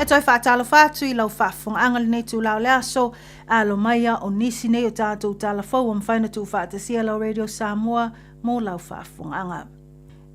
E toe faatalofa atu i lau faafofogaaga i lenei itula o le aso, alo maia o nisi nei o tatou tala fou ua mafai ona tuufaatasia lau Radio Samoa mo lau faafofogaaga.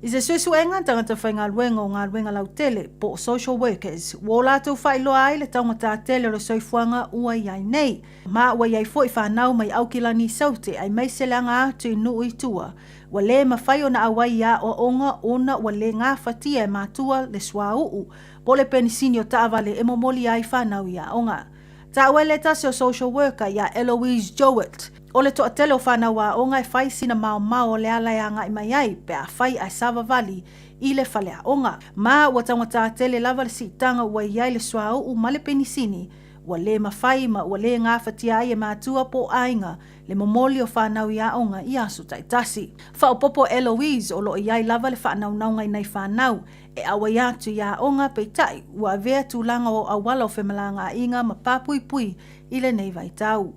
I se suesuega a tagata faigaluega o galuega lautele po o social workers, ua o latou faailoa ai le taugata tele o le soifuaga ua i ai nei. Ma ua i ai foi fanau mai Aukilani i Saute aemaise le aga atu i nuu i tua, ua le mafai ona auai i aoaoga ona ua le gafatia e matua le suauu po o le penisini o taavale e momoli ai fanau i aoga. Taua e le tasi o social worker ia Eloise Jowett, o le toatele o fanau aoga e fai sina maomao o le ala e agai mai ai pe afai ae savavali i le faleaoga. Ma ua taugata tele lava le siitaga ua i ai le suauu ma le penisini ua le mafai ma ua le gafatia ai e matua po o aiga le momoli o fanau i aoga i aso taitasi. Faaopoopo Eloise o lo o i ai lava le faanaunauga i nai fanau e auai atu i aoga peitai ua avea tulaga o auala o femalagaaiga ma papuipui i lenei vaitau.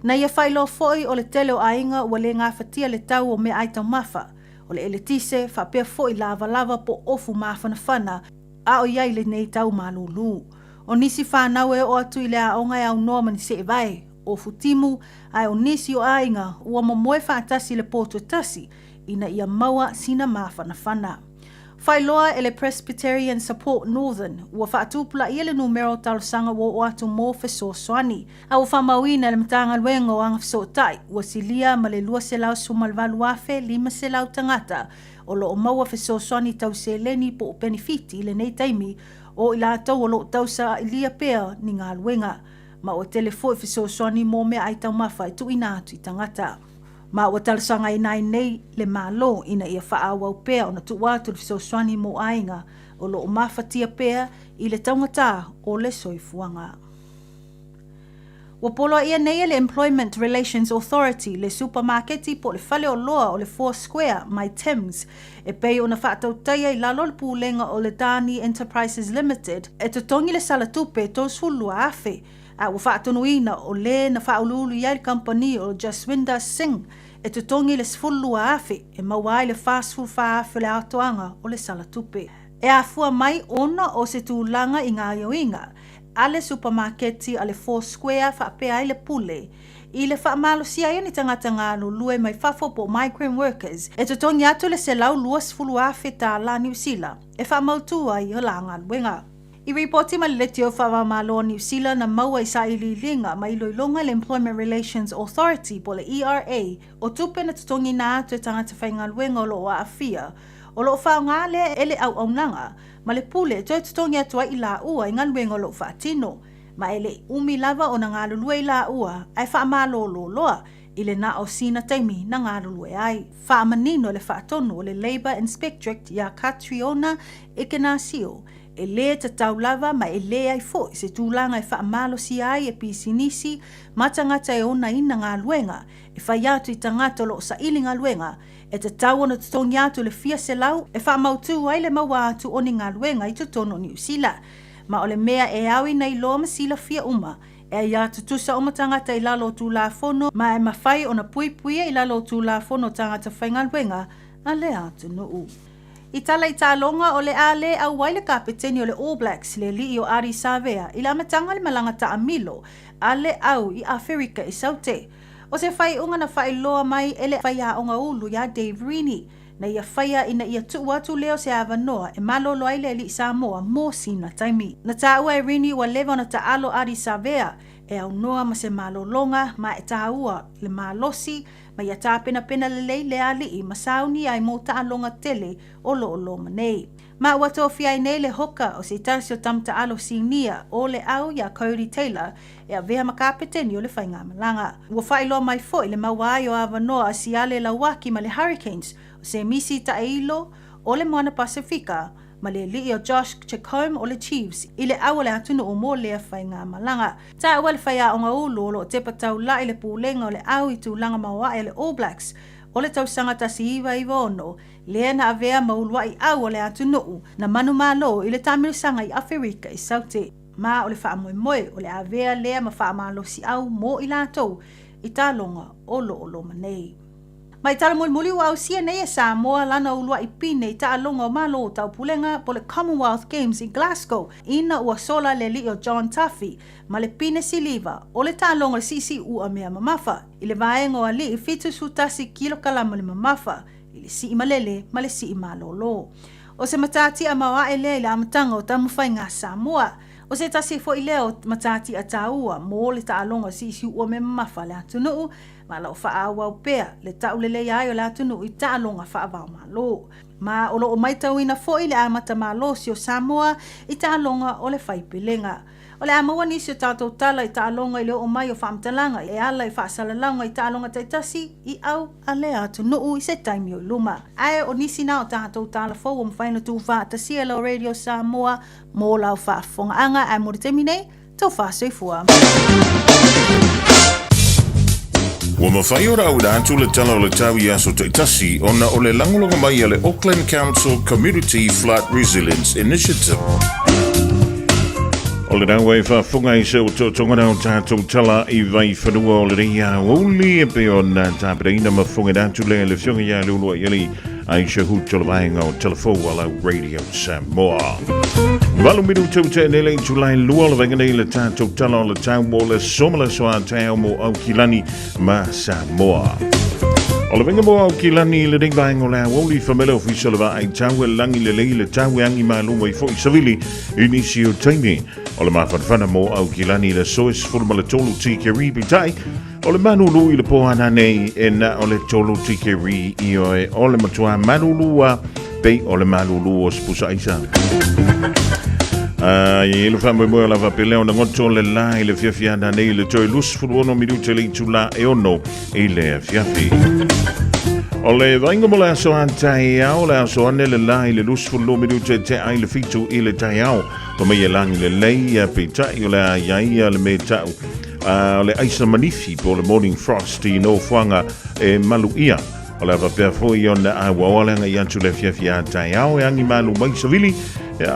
Na ia faailoa foi o le tele o aiga ua le gafatia le tau o meaai taumafa, o le eletise faapea foi lavalava po o ofu mafanafana a o i ai lenei tau malulu. O nisi fanau e oo atu i le aoga e aunoa ma ni seevae, ofu timu, ae o nisi o aiga ua momoe faatasi i le po tasi ina ia maua sina mafanafana. Faailoa e le Presbyterian Support Northern, ua faatupulaia le numera o talosaga ua oo atu mo fesoasoani. A ua faamauina e le Matagaluega o Agafesootai, ua silia ma le 218,500 tagata o lo o maua fesoasoani tau seleni po o penefiti i lenei taimi o i latou o lo o tausailia pea ni galuega. Ma ua tele foi fesoasoani mo meaai taumafa e tuuina atu i tagata. Ma ua talosagaina ai nei le Malo ina ia faaauau pea ona tuu atu le fesoasoani mo aiga o lo o mafatia pea i le taugata o le soifuaga. Ua poloaia nei e le Employment Relations Authority le supamaketi po o le faleoloa o le Four Square mai Timms e pei ona faatautaia i lalo o le pulega o le Dani Enterprises Limited e totogi le sala tupe e $32,000 a ua faatonuina o le na faauluulu i ai le kamupani o Jaswinder Singh e totogi le $12,000 e maua ai le $44,000 o le atoaga o le sala tupe. E afua mai ona o se tulaga i gaoioiga a le supamaketi a le Four Square faapea ai le pule i le faamalosia ai o ni tagata galulue mai fafo po o migrant workers e totogi atu le $120,000 Niu Sila e faamautu ai o la galuega. I ripoti ma le Leitio Faava-o-Malo o Niu Sila na maua i sailiiliga ma iloiloga e le Employment Relations Authority po o le ERA o tupe na totogiina atu e tagata faigaluega o lo o aafia o lo o faaaoga lea e le auaunaga ma le pule e toe totogi atu ai i laua i galuega o lo o faatino ma e le i umi lava ona galulue i laua ae faamalolo loa i le na o sina taimi na galulue ai. Faamanino le faatonu o le Labour Inspectorate iā Catriona Ignacio e lē tatau lava ma e leai foi se tulaga e faamalosia ai e pisinisi ma tagata e onaina galuega e fai atu i tagata o lo o saili galuega e tatau ona totogi atu le fia selau e faamautū ai le maua atu o ni galuega i totonu o Niu Sila. Ma o le mea e ao ina iloa ma silafia uma, e aia tutusa uma tagata i lalo o Tulafono ma e mafai ona puipuia i lalo o Tulafono o Tagata Faigaluega a le atunuu. I tala i taaloga, o le a le auai le kapeteni o le All Blacks, le alii o Ardie Savea, i le amataga o le malaga taamilo a le au i Aferika i Saute. O se faaiuga na faailoa mai e le faiaoga ulu iā Dave Rennie, na ia faia ina ia tuu atu lea o se avanoa e malolo ai le alii Samoa mo sina taimi. Na taua e Rennie ua leva ona taalo Ardie Savea e aunoa ma se malologa ma e taua le malosi ma ia tapenapena lelei le alii ma sauni ai mo taaloga tele o lo o loma nei. Ma ua tofia ai nei le hoka o se tasi o tama taalo sinia o le au iā Codie Taylor e avea ma kapeteni o le faigamalaga. Ua faailoa mai foi le maua ai o avanoa a Siale Lauaki ma le Hurricanes o Semisi Taeilo o le Moana Pasefika ma le alii o Josh Jacomb o le Chiefs i le au o le atunuu mo lea faigamalaga. Taua le faiaoga ulu o lo o tepa taula'i le pulega o le au i tulaga maoae a le All Blacks o le tausaga 1996, lea na avea ma ulua'i au o le atunuu na manumalo i le taamilosaga i Aferika i Saute. Ma o le faamoemoe o le avea lea ma faamalosi'au mo i latou i taaloga o lo o loma nei. Ma i tala mulimuli ua ausia nei e Samoa lana uluai pine i taaloga o Malo o Taupulega po le Commonwealth Games i Glasgow ina ua sola le alii o John Tafi ma le pine siliva o le taaloga o le siisii ua mea mamafa i le vaega o alii 71 kilokalama le mamafa i le sii malele ma le sii malōlō. O se matatia maoae lea i le amataga o taumafaiga a Samoa. O se tasi foi lea o matatia taua mo le taaloga o siisiuua mea mamafa a le atunuu, ma o lo o faaauau pea le tauleleia ai o le atunuu i taaloga faava-o-Malo. Ma o lo o matauina foi le amata malosi o Samoa i taaloga o le faipelega. O le a maua nisi o tatou tala i taaloga i le oo mai o faamatalaga e ala i faasalalauga i taaloga taitasi i au a lea atunuu i se taimi o i luma. Ae o nisi na o tatou tala fou ua mafai ona tuufaatasia e lau Radio Samoa mo lau faafofogaaga, ae mo le taimi nei, tou faasoifua. Ua mafai ona auina atu le Tala o le Tau i aso taitasi ona o le lagolago mai a le Auckland Council Community Flood Resilience Initiative. O le rau e faafofoga i se otootoga o tatou tala i Vaifanua o lenei aoauli e pei ona tapenaina ma fofogaina atu lea e le Afioga ia Leuluaialii Aisha Huto le vaega o Telefou a lau Radio Samoa. 8 minute ua tea nei le itula e 2 o le vaega nei le tatou tala o le tau mo le aso ma le aso a taeao mo Aukilani ma Samoa. O le vaega mo Aukilani i lenei vaega o le aoauli famele ofisa o le vaai tau e lagi lelei le tau e agi malu mai foi savili i nisi o taimi. O le mafanafana mo Aukilani i le aso e 13 tikeri peitai O le malulu i le pō ana nei e na o le tolu tikeri i oe o le matua malulu a pei o le malulu o se pusa aisa. I le faamoemoe o lava pele ona goto le la i le fiafi ana nei le toe 26 minute le itula e ono i le afiafi. O le vainga mo le aso a taeao, le aso ane le la i le 22 minute te ai le 7 i le taeao. Pa mai e langi le lei, peitai o le a iai le me tau. A o le aisa manifi po o le morning frost i nofoaga e malu ʻia. O le a faapea foi ona auaoa le agai atu le afiafi a taeao e agi malu mai savili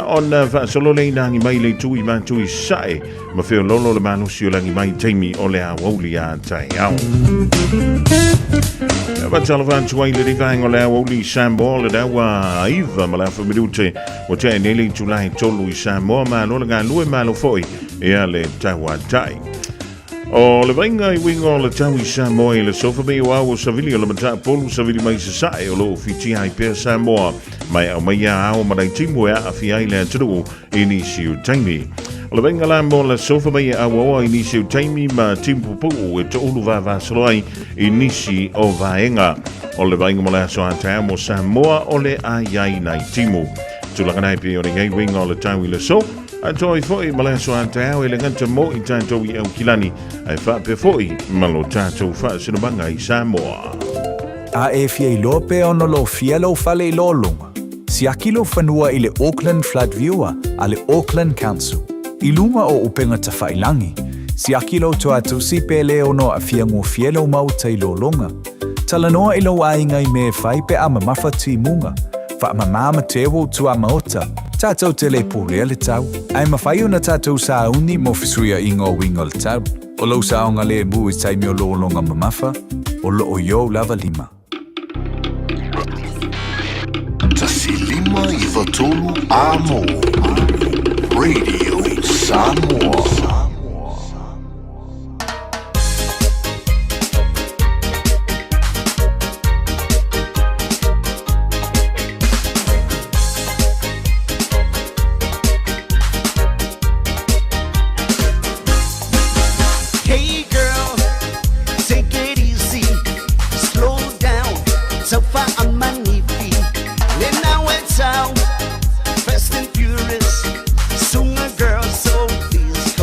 ona faasolo lea ina agi mai le itu i matu i sae ma feololo le malosi o le agi mai taimi o le aoauli a taeao. Faatalofa atu ai lenei vaega o le aoauli i Samoa le daua 9 ma le afa minute ua tea nei le itula e 3 i Samoa. Malo le galue, malo foi Ia le tauatai. O le vaaiga i uiga o le tau i Samoa i le sofa mei o ao o savili o le matapolu savili mai sasae o loo fitia ai pea Samoa mai au mai a ao ma timu e aafia ai le atunuu i nisi o taimi. O le vaaiga la mo le sofa mei e auaoa i nisi o taimi ma timu pupuu e toulu vavasolo ai i nisi o vaega. O le vaaiga mo le aso a taeao mo Samoa o le a iai nai timu. Tulaga nei pei o le iai uiga o le tau i le so. A toi foi ma le aso a taeao e le gata mo i tatou i Aukilani, ae faapea foi ma lo tatou faasinomaga i Samoa. A e fia iloa pea ona lofia lou fale i lologa, siaki lou fanua i le Auckland Flood Viewer a le Auckland Council. I luga o upega tafailangi, siaki lou toatusi pe le ono aafia gofie lou maota i lologa. Talanoa i lou aiga i mea e fai pe a mamafa timuga. Faamama ma teu ou tuamaota, tatou te le pulea le tau. Ae mafai ona tatou sauni mo fesuiaiga o uiga o le tau. O lou saogalemu i taimi o lologa mamafa, o loo i ou lava lima. 1593 Amo Radio Samoa. Hey girl, take it easy, slow down, taufa amanifi, lena wetau, fast and furious, sunga girl, so please.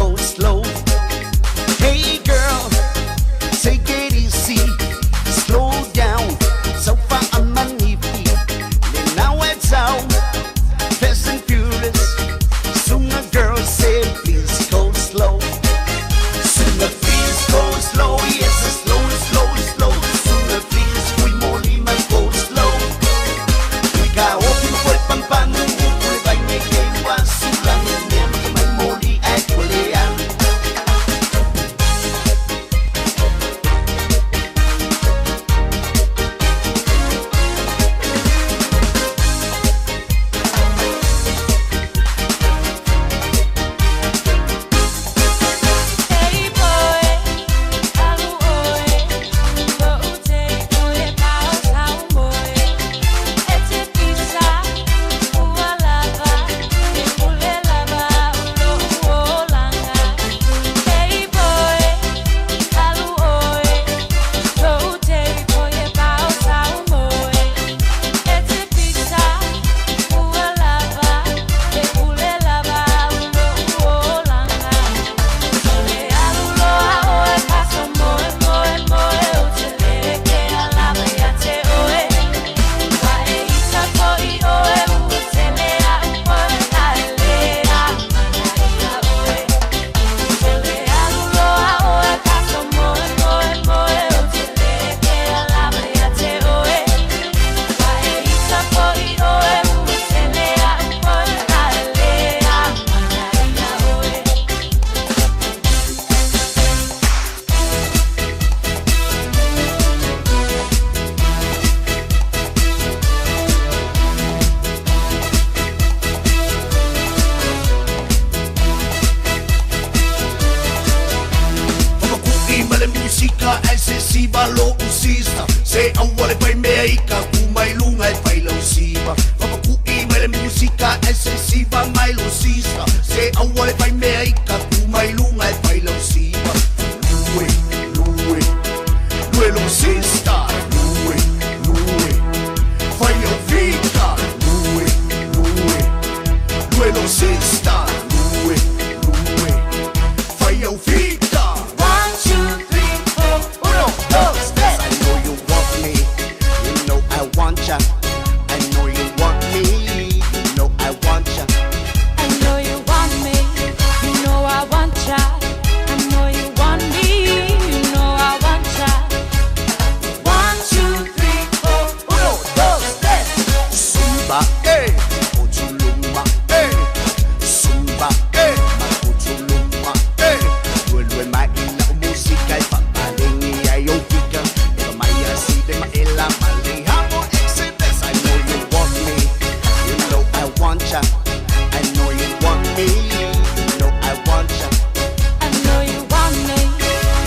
siva lo'u sister Se aua le fai mea i ka ku mai luga e fai lau siva Fapaku'i mai le musika e se siva mai lou sister Se aua le fai mea i ka ku mai luga e fai lau siva Lue, lue, lue lou sister Lue, lue, fai au fika Lue, lue, lue lou sister Lue, lue, fai au fika One, two, three, four, uno, dos, tres. I know you want me, you know I want ya. I know you want me, you know I want ya. I know you want me, you know I want ya. I know you want me, you know I want ya. One, two, three, four, Uno, dos, tres. Zumba, eh, otuluma, eh. Zumba, eh, makutuluma, eh. Lue maila umusika ipapalengi ayofika. Eba maya sibe maela malihamo exodus. I know you want me, you know I want ya. I know you want me, you know I want ya. I know you want me,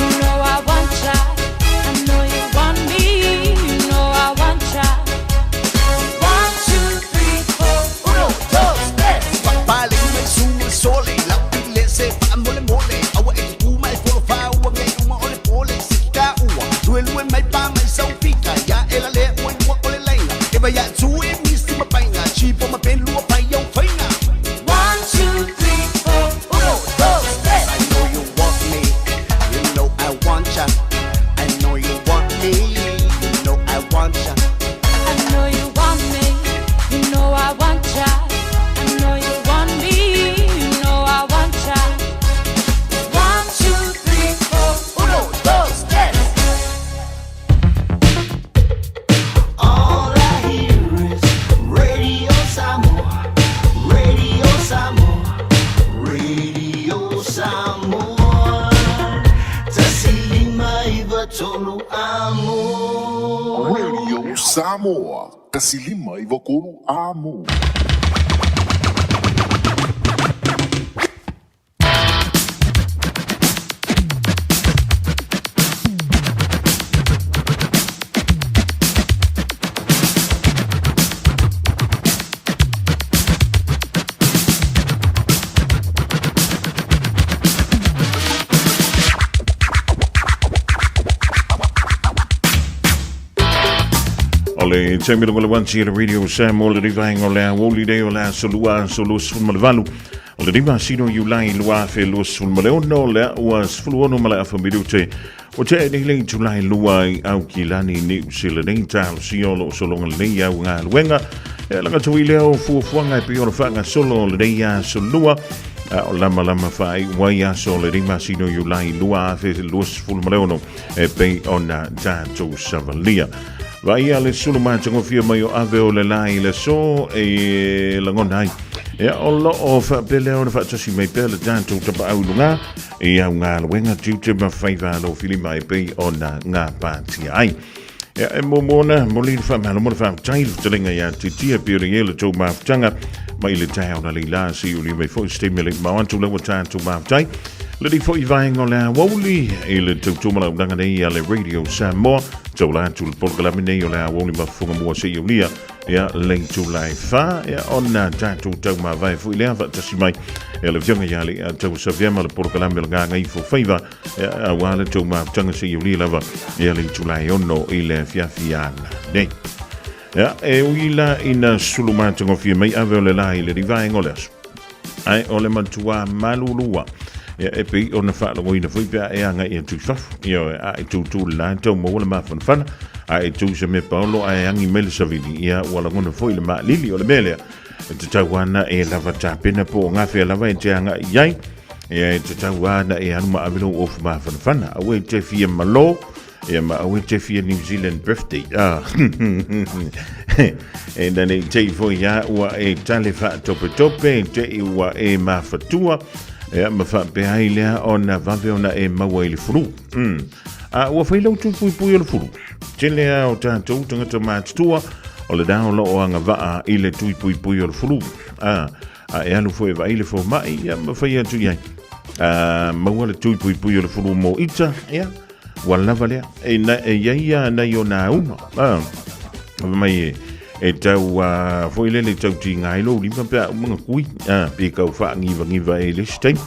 you know I want ya. I know you want me, you know I want ya. One, two, three, four, Uno, dos, tres. Papale mai sua sole, la pile se fa mole mole. Awa e kuma e folo fa ua ngai uma ole pole se ka ua. Lue lue mai pa mai sau fika ya ela le ua ua ole laina. Eva ya tu e misti ma painga, chipo ma pen lua pai au fainga. One, two, three, four, Uno, dos, tres. I know you want me, you know I want ya. I know you want me, you know I want ya. I know you want me, you know I want ya. I know you want me, you know I want ya. One, two, three, four, Uno, dos, tres. All I hear is Radio Samoa, Radio Samoa, Radio Samoa. Tasilima iva tolu amo. Radio Samoa, tasilima i vakolu amo. O le taimi longa le wanti le Radio Samoa le rivaenga o le aouli lea o le aso lua aso 28. O le 5 masina o Iulai 2026 lea ua 16 ma le afa minute o tea nei le itula e lua i Aukilani, Niu Sila nei talosia o lo o sologa lenei au galuega e lagatau i lea o fuafuaga e pei ona faagasolo lenei aso lua a o lamalama faaiu ai aso o le 5 masina o Iulai 2026 e pei ona tatou savalia. Vaaia le sulu matagofie mai o ave o le la i le aso e lagona ai. Ia o lo o faapea lea ona faatasi mai pea le tatou tapaau i luga i au galuega tiute ma faiva alofilima e pei ona gapatia ai. Ia e muamua ona momoli le faamalo ma le faafetai i le fetalaiga ia Titia pei ona i ai le tou mafutaga mai le taeao na leila se i uli mai foi se taimi e le i mamao atu lea ua tatou mafutai. Lenei foi vaega o le aoauli i le tautua malaulaga nei a le Radio Samoa taula atu le polokalame nei o le aoauli mafofoga mua se i aulia ia le itula e fa ia ona tatou taumavae foi lea faatasi mai ia le afioga ia le Tauasavea ma le polokalame o le Gagaifo Faiva ia auā le tou mafutaga se i aulia lava ia le itula e ono i le afiafi ana nei. Ia, e ui la ina sulu matagofie mai ave o le la i le rivaenga o le aso. Ae o le matua malulua. Ia, e pei ona faalogoina foi pe a e agai atu i fafo. Ioe, a e tūtū le la, tau maua le mafanafana, a e tū se mea paolo, a e agi mai le savili, ia, ua lagona foi le maalili o le mea lea. E tatau ana e lava tapena po o gafea lava e te agai i ai. Ia, e tatau ana e alu ma ave lou ofu mafanafana. Aua e te fia malo, Ia ma aua e te fia New Zealand birthday. Ah. e na nei tei foi ia ua e tale faatopetope, te i ua e mafatua, ia ma faapea ai lea ona vave ona e maua i le fulu. A ua fai lau tūpuipui o le fulu. Tele a o tātou tangata mātutua, o le dao lo o agavaa i le tuipuipui o le fulu. A, a e alu foi e vaai le fomai, ia ma fai atu i ai. A, maua le tuipuipui o le fulu mo ita, ia. Ua lava lea. E, na, e iai ia nai o nā uma. Ah, mai e, e tau uh, foi lele tau tiga ai lou lima pe a uma kui. Ah, pe kau whaangiwangiwa e le isi taimi.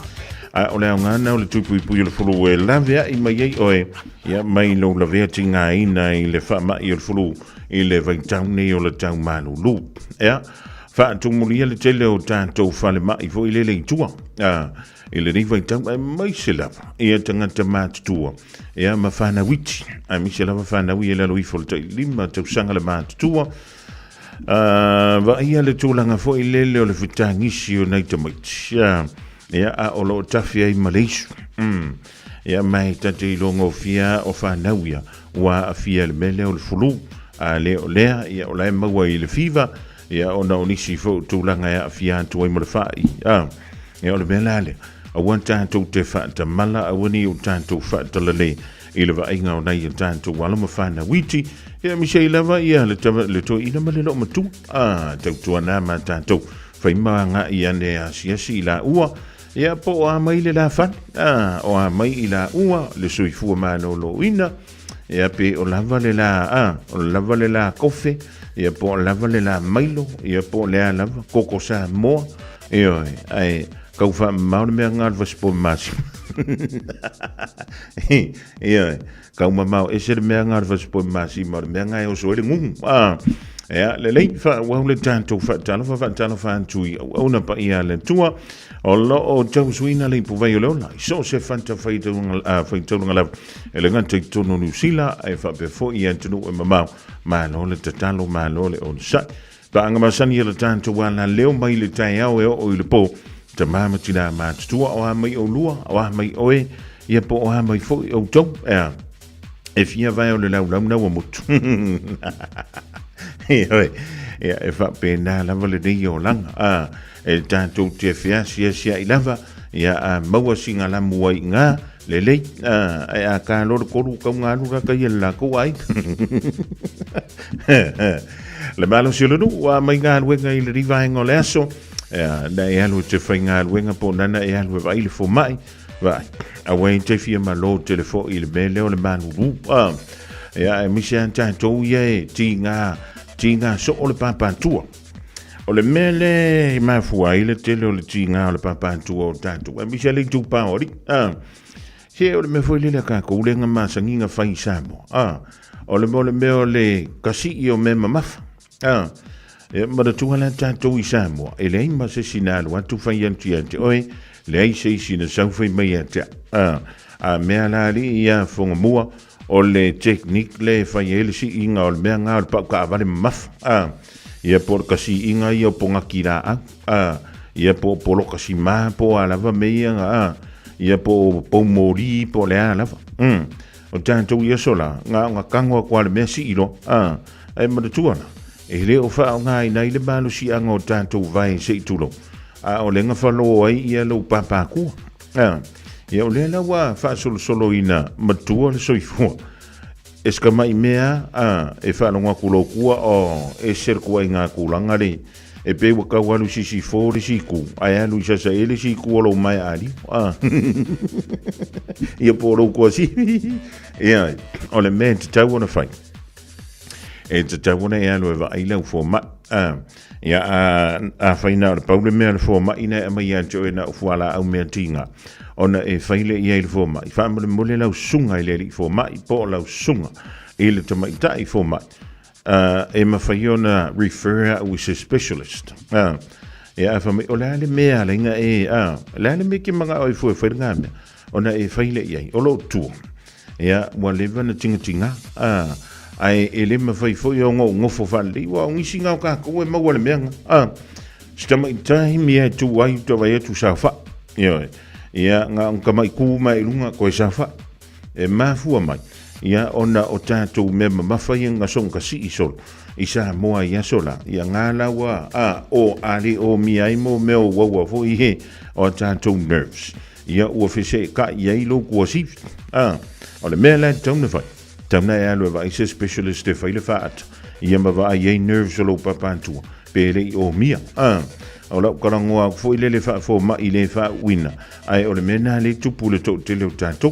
A o le aoga na o le tuipuipui o le fulu e lave ai mai ai oe ia mai lou lavea tigaina i le faamai o le fulu i le vaitau nei o le tau malulu. Ea, faatumulia le tele o tatou falemai foi lele i tua. Ah, i lenei vaitau aemaise lava ia tagata matutua ia ma fanau iti, aemaise lava fanau ia i lalo ifo o le tai 5 tausaga le matutua. Vaaia le tulaga foi lele o le fetagisi o nai tamaiti, ia, a o lo o tafe ai ma le isu. Ia, ma e ta te iloa gofie lava o fanau ia ua aafia i le mea lea o le flu, a le o lea, ia o la e maua i le fever, Ia, ona o nisi foi o tulaga e aafia atu ai ma le fa'i. A, ia, o le mea la lea, aua tatou te faatamala, aua ne i o tatou faatalalē i le vaaiga o nai a tatou alo ma fanau iti, ia, aemaise ai lava ia le, le toeaina ma le loomatua. A, tautuana ma tatou fai ma agai ane e asiasi i laua, ia, po o a mai le lafale, a, o a mai i laua le soifua malōlōina, Ia pe o lava le la, a, o lava le la kofe, ia po o lava le la mailo, ia po o le a lava, koko Samoa, ioe, ae kau faamamao le mea nga o le fasipovi masima. Ioe, kau mamao ese le mea nga o le fasipovi masima, o le mea nga e oso ai le gugu. A, ia, lelei, faaauau le tatou faatalofa, faatalofa atu i auauna paia a le Atua, o lo o tausuina le ipuvai o le ola, i so o se fata faitaulaga lava, E le gata i totonu o Niu Sila, ae faapea foi i atunuu e mamao. Malo le tatalo, malo le onosai. Paaga masani e le tatou alaleo mai le taeao e oo i le po. Tama ma tina matutua, o a mai oulua, o a mai oe, ia po o a mai foi outou. Ea, e fia vae o le laulau na ua motu. Ioe, ia, e faapena lava lenei olaga. A, e tatou te feasiasia'i lava, ia a maua sigalamu ai i ina, Lelei, ae a ka loa le 3 kau galu la kai e le lakou aiga. Le malosi o le nuu, ua mai galuega i le vaega o le aso, na e alu e te faigaluega po o nana e alu e vaai le fomai, vaai, aua e te fia malo tele foi i le mea lea o le malulu. Ia, aemaise lava tatou ia e tiga, tiga soo le pāpātua. O le mea lea e mafua ai le tele o le tiga o le pāpātua o tatou, aemaise le itupa o alii. Se o le mea foi lele a kākou lea na masani na fai i Samoa. O le mea o le mea o le kasii o mea mamafa. E manatua la tatou i Samoa, e leai ma se isi na alu atu fai atu ia te oe, leai se isi na sau fai mai ia te au. A mea la alii ia Fogamua, O le technique lea e fai ai le siiga o le mea nga o le pau kaavale mamafa, a, ia po o le kasiiga ia o pogaki laau, a, ia po o poloka sima po o a lava mea ia nga, a, ia po o poumoli po o le a lava. Mm. O tatou i aso la, nga o nga kago aku a le mea sii loa, a, ae manatua la, e le o faaaogaina ai le malosiaga o tatou vae se i tulou, a o lea na falo ai ia lou pāpākua. A, ia o lea la ua faasolosoloina matua le soifua. E se kamaʻi mea a, e faalogo atu lou kua, o, ese le kuaiga tulaga le, e pei ua tau alu i sisifo le isi itu, ae alu i sasae le isi itu o lou maea aliu. A, ia po o lou kuasivi. Ia, o le mea e tatau ona fai, e tatau ona e alu e vaai lau fomai. A, Ia, a, afai na o le pau le mea o le fomai na e aumai ia te oe na o fualaau mea tiga, ona e fai lea i ai i le fomai, faamolemole lau susuga i le alii fomai po o lau susuga i le tamaitai fomai, e mafai ona refer au i se specialist. Ia, a fai mai, o le a le mea ala ai na e, a, o le a le mea e te manao ai fua e fai lena mea, ona e fai lea i ai, o lou tua. Ia, ua leva ona tigatiga, ā, ae e le mafai foi ona ou nofo faalelei, aua o nisi na o tatou e maua le mea na, ā, si tamaitai mea e tu ai ou te vaai atu saofai, ioe, ia, na ona tamai tu mai i luga toe saofai. E mafua mai, ia, ona o tatou mea mamafa ia na soona sii solo i Samoa i aso la, ia ngā la ua, ā, o, a le omia ai mo mea o uaua foi he o a tatou nerves. Ia ua feseekai ai lou kuasivi. A, o le mea la e tatau ona fai, tatau ona e alu e vaai se specialist e fai le faata, ia ma vaai ai nerves o lou papatua, pe le i omia. A, o lau talanoa atu foi lele faafomai le faauuina, ae o le mea lena lea e tupu i le toatele o tatou.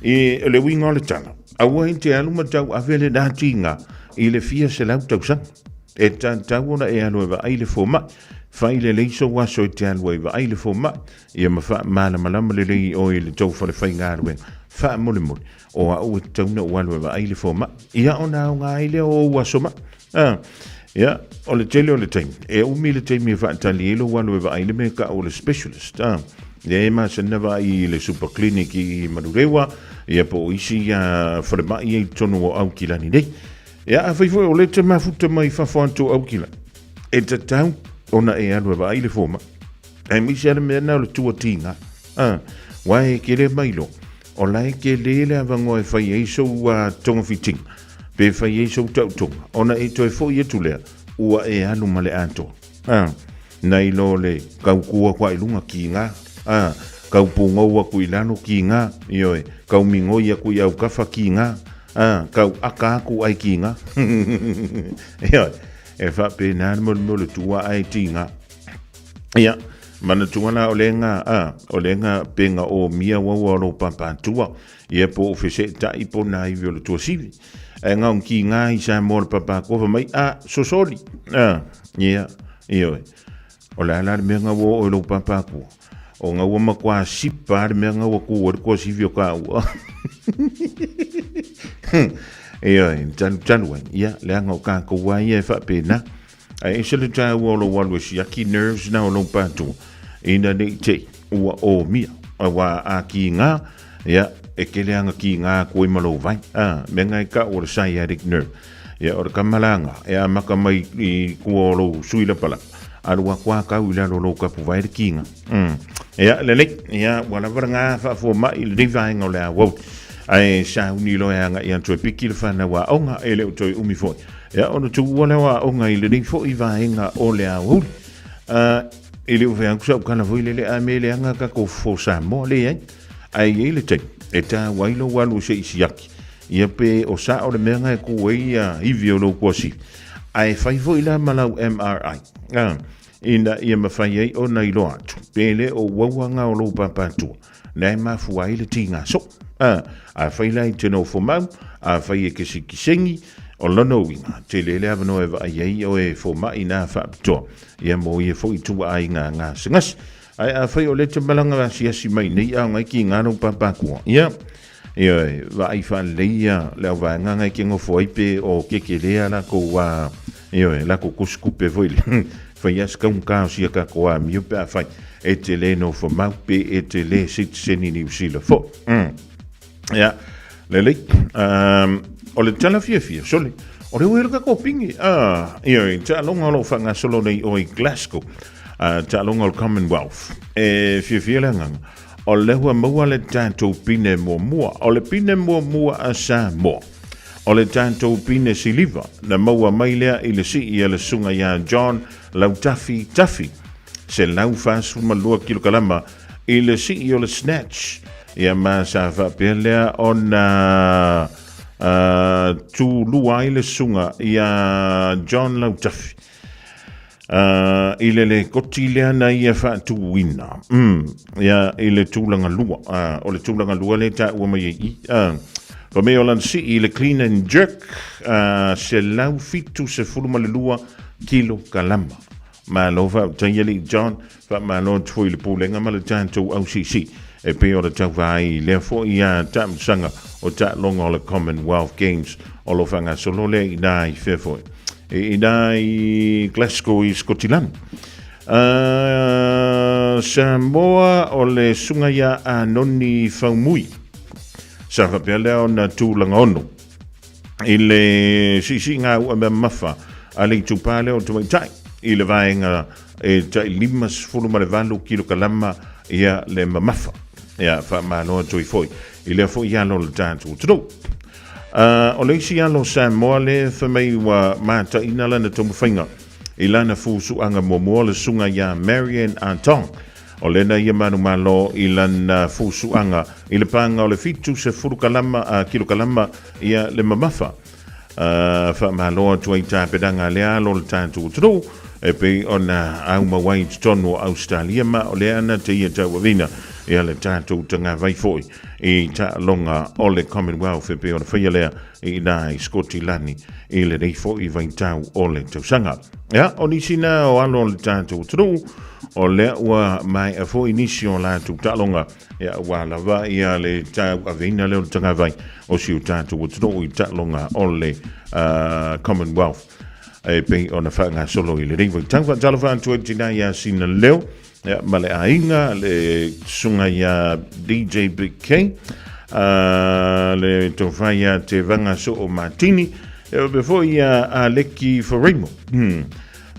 I le uiga o le tala, aua e te alu ma tau ave le natiga i le fia 100 tausaga. E tatau ona e alu e vaai le fomai. Fai lelei sou aso e te alu ai vaai le fomai, ia ma faamalamalama lelei i oe i le tou fale faigaluega. Faamolemole, o au e tatau ona ou alu e vaai le fomai. Ia ona aoga ai lea o ou aso mai. A, ia, o le tele o le taimi, e umi le taimi e faatali ai lou alu e vaai le mea e tau o le specialist. A, ia e masani na vaai i le super clinic i Manurewa, ia po o isi ia falemai ia i totonu o Aukilani nei. Ia, afai foi o lea e te mafuta mai fafo atu o Aukilani, e tatau ona e alu e vaai le fomai. Aemaise lava le mea lena o le tuatiga. A, aua e te le mailoa, o la e tele le avanoa e fai ai sou togafitiga, pe fai ai sou tautoga, ona e toe foi atu lea, ua e alu ma le atoa. A, nai lo le kau kū aku a i luga, kiga. A, kau pugou aku i lalo, kiga. Ioe, kau migoi aku i aukafa, kiga. A, kau aka aku ai kiga. Ioe, e faapena le mea o le tua ae tiga. Ia, manatua la o lenga, a, o lenga penga o mia waua o lou papatua, ia po o feseʻetaʻi po nā iwi o le tuasivi. Ae gaong ki ngā i Samoa le papakoa fa mai, a, sosoli, a, ia, ioe. O le a la le mea gaua o oe lou papakoa? O gaua makuā sipa le mea gaua ku ai le tuasivi o kāua. Ioe, talu talu ai, ia, leaga o kākou a ia e faapena. Ae ese le tāua o lou alu e siaki nerves na o lou pātua ina nei te ua ōmia auā a ki ngā ia e kele anga ki ngā koe ma lou vai a me ngai ka o le sciatic nerve ia o le kamalanga e a maka mai i kua o lou sui lapalapa alu a kua kau i lalo lou kapu vai le kinga ia lelei ia ua lava le ngā faafua mai i lenei vaega o le auau ae sauni loa e agai atu e piki le whanau aoga e le o toe umi foi. Ia, ona tuua lea o aoga i lenei foi vaega o le aoauli. E le o fai atu sau tala foi lele, a me leaga tatou fofo Samoa, leai. Ae i ai le taimi e tāua ai lou alu se i siaki, ia pe o sao le mea na e kū ai ia ivi o lou kuasivi. Ae fai foi la ma lau MRI, ina ia mafai ai ona iloa atu pe le o uaua ngā o lou pāpātua. Lea e mafua ai le tīngā soo. Afai la i te nofo mau, afai e kesekisengi, o lona uiga, tele le avanoa e vaai ai oe e fomai nā faapitoa, ia mo ia foi tuaaiga gasegase. Ae afai o lea te malaga asiasi mai nei a ngai ki ngā lou pāpākua, ia, ioe, vaai faalelei ia le auvaega ngai ke nofo ai pe o kekelea lakou a, ioe, lakou kusikupe foi le, fai a se kaugata o sia tatou amio pe afai e te le nofo mau pe e te le sitiseni Niu Sila foi. Ia, lelei. O le tala fiafia, sole, o le ua le tatou pine. Ah, ioe, taaloga o lo o faagasolo nei o i Glasgow, taaloga o le Commonwealth. E fiafia le agaga, o lea ua maua le tatou pine muamua. O le pine muamua a Samoa. O le tatou pine siliva na maua mai lea i le sii a le susuga ia John Lautafi Tafi, 142 kilokalama i le sii o le snatch. Ia ma sa faapea lea ona tulua ai le susuga ia John Lautafi. I le lekoti lea na ia faatuina ia i le tulaga lua, o le tulaga lua lea taua mai ai i fa mai o lana sii i le clean and jerk 172 kilokalama. Malo faafetai alii John, faamalo atu foi i le Pulega ma le tatou AUCC e pei o le tauva ai i lea foi taamilosaga o taaloga o le Commonwealth Games o lo o faagasolo lea i ina i fea foi. I ina i Glasgow i Skotilani. Samoa o le susuga ia Anoni Faumui. Sa faapea lea ona tulaga ono i le siisiiga ua mea mamafa a le itupa lea o tamaitai i le vaega e tai 58 kilokalama ia le mamafa. Ia faamalo atu ai foi i lea foi alo o le tatou atunuu. O le isi alo o Samoa lea fai mai ua mataina lana taumafaiga i lana fusuaga muamua o le susuga ia Marianne Atong. O lena ia manumalo i lana fusuaga i le paga o le 70 kalama, kilokalama ia le mamafa. Faamalo atu ai tapenaga a lea alo o le tatou atunuu e pei ona aumau ai i totonu o Ausetalia ma o lea ana te ia tauavina. ia le tatou tagavai foi i taaloga o le Commonwealth e pei ona faia lea i ina i Skotilani i lenei foi vaitau o le tausaga. Ia, o nisi na o alo o le tatou atunuu, o lea ua maea foi nisi o latou taaloga, ia, ua lava ia le tauaveina lea o le tagavai o si o tatou atunuu i taaloga o le Commonwealth e pei ona faagasolo i lenei vaitau. Faatalofa atu ai tina ia Sina Leo, ia, ma le aiga, le susuga ia DJ Big K, le tofa ia Te Vanga Soo Martini, e ope foi ia Aleki Faremo.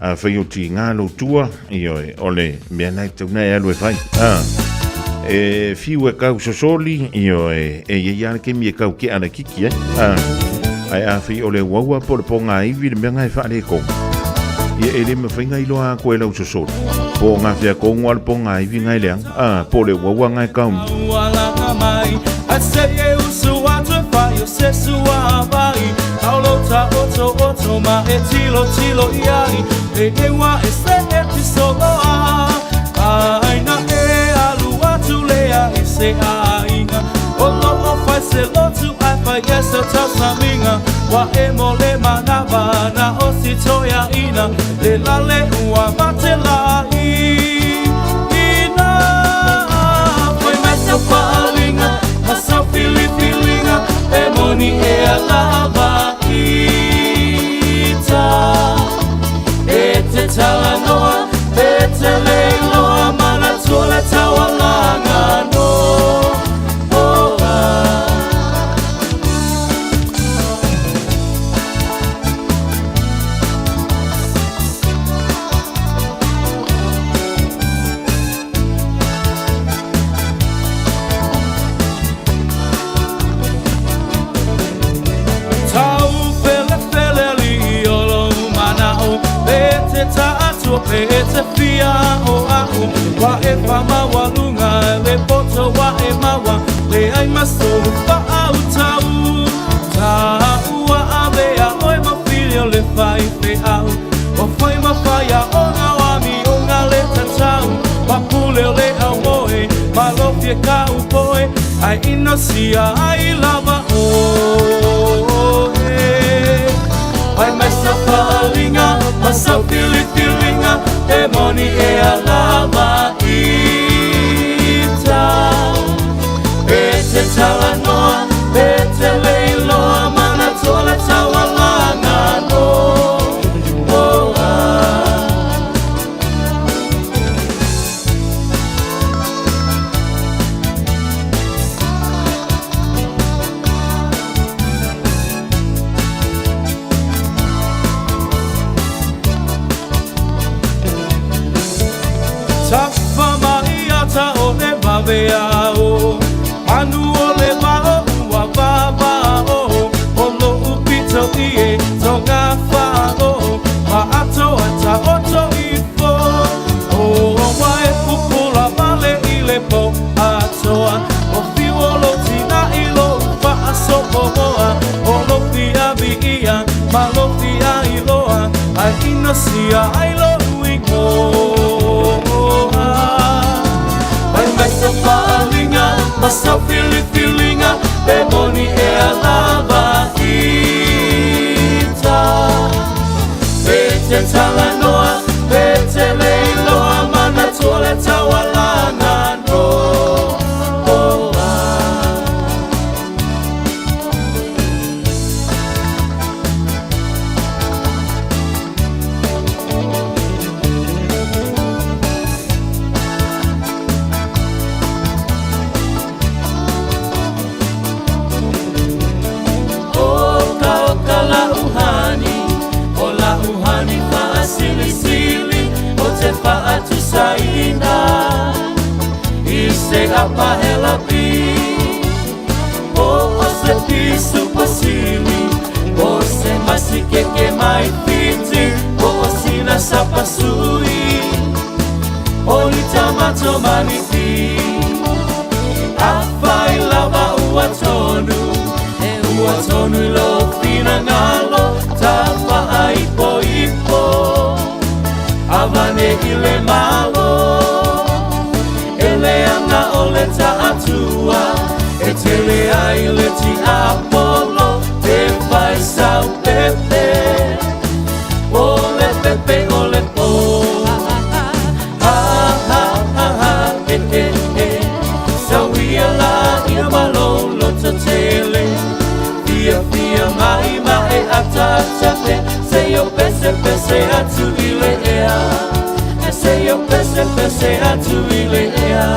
A fai o ti ngā lo tua, ioe, o le mea nai tau nei alu e fai. E fiu e kau sosoli, ioe, e ia ia ke mi e kau ke ana kiki, eh. Ai a fai o le waua po le ponga iwi le mea ngai whaale ko. Ia e le mawhai ngai loa ko e lau sosoli. Po ngā whia kongo al ponga iwi ngai leang. Po le waua ngai kau. Avane i le malo, e le anga o le le taatua e tele ai le tiapolo te fai sau pepe o le pepe o le po ha ha ha ha e e e sau ia la ina malolo tele fia fia mai ma e ataata e se o pese pese atu i le ea e se o pese pese atu i le ea.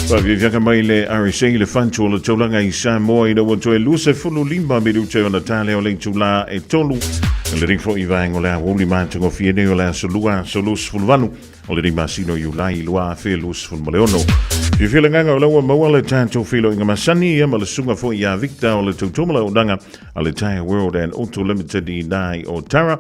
Faafiafiaga mai le RSA i le fatu o le taulaga i Samoa ina ua toe 25 minute ona tale o le itulā e tolu. Lenei foi vaega o le aoauli matagofie nei o le aso lua aso 28 o lenei masina o Iulai 2026. Fiafia le agaga o la ua maua le tatou feiloaiga masani ia ma le susuga foi ia Victor o le tautua ma le auaunaga a le Tyre World and Auto Limited i ina i Otara.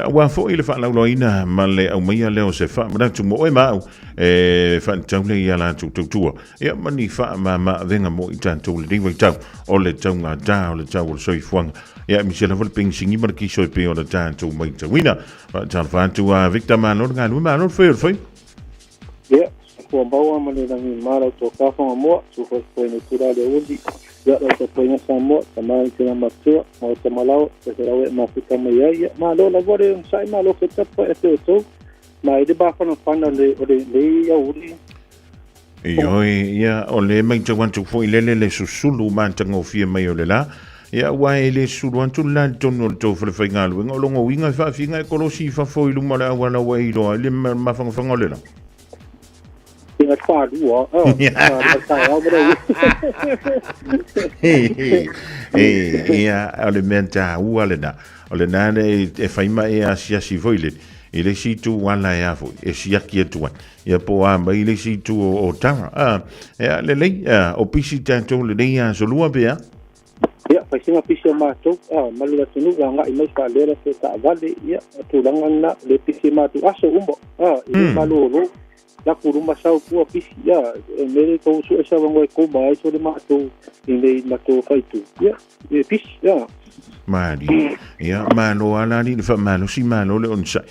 Aua foi le faalauiloaina ma le aumaia lea o se faamanatu mo oe ma au e faatatau lea i a latou tautua ia ma ni faamamaavega mo i tatou i lenei vaitau o le taugata o le tau o le soifuaga ia aemaise lava le penisini ma le kiso e pei ona tatou matauina. Faatalofa atu a Victor, malo le galue, malo le fai o le fai. Ia, soifua maua ma le lagi ma lau tofa Whangamoa, tūfoefoe nei tula le uli, ia lau tapuaiga Samoa, tama i tena matua, maota malawa, te e mafuta mai ai, ia, malo lava le onosai, malo foi tapuai a te outou, ma i le mafanafana o lenei aoauli. Ioe, ia, o le matau atu foi lele le susulu matagofie mai o le la, ia, aua e le susulu atu le la i totonu o le tou falefaigaluega, o lona uiga e faafiga e kolosi i fafo i luma o le auala ua e iloa ai le mafanafana o le la. Inga whārua, oh, taeao ma le E, ia, o le mea tāua lena. O lena le e fai ma e asiasi foi le, i le isi itu ala e a foi, e siaki atu ai. Ia po o a mai le isi itu o Tara. A, ea, lelei, a, o pisi tatou lenei aso lua pe a? Ia, fai sina pisi o matou, a, ma le atunuu e agai mai faalea latou taavale, ia, o tulaga lena, le pisi matou aso uma, a, i le malolo, laku luma sau pua pisi, ia, e mele tou sue se avanoa e koma ai so le matou i nei matou faitu, ia, e pisi, ia. Malie. Ia, malo lava la alii le faamalosi, malo le onosai.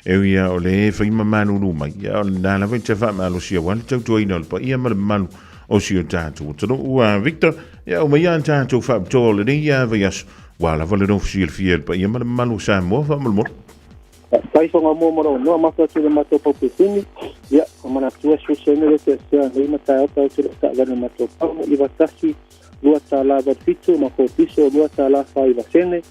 E ui lava o le e fai ma malulu mai, ia o lena lava e te faamalosi aua le tautuaina o le paia ma le mamalu o si o tatou atunuu. Ua Victor, ia aumaia a tatou faapitoa o lenei vaiaso, ua lava le nofo silafia e le paia ma le mamalu o Samoa faamolemole. Faafetai Fagamua mo lou noa matou atu i le matou paupesini. Ia, ua manatua 10 sene le seasea nei ma taeao tau atu i lau taavale matou pamu, 91 $2 87 ma kou piso $2 49 sene.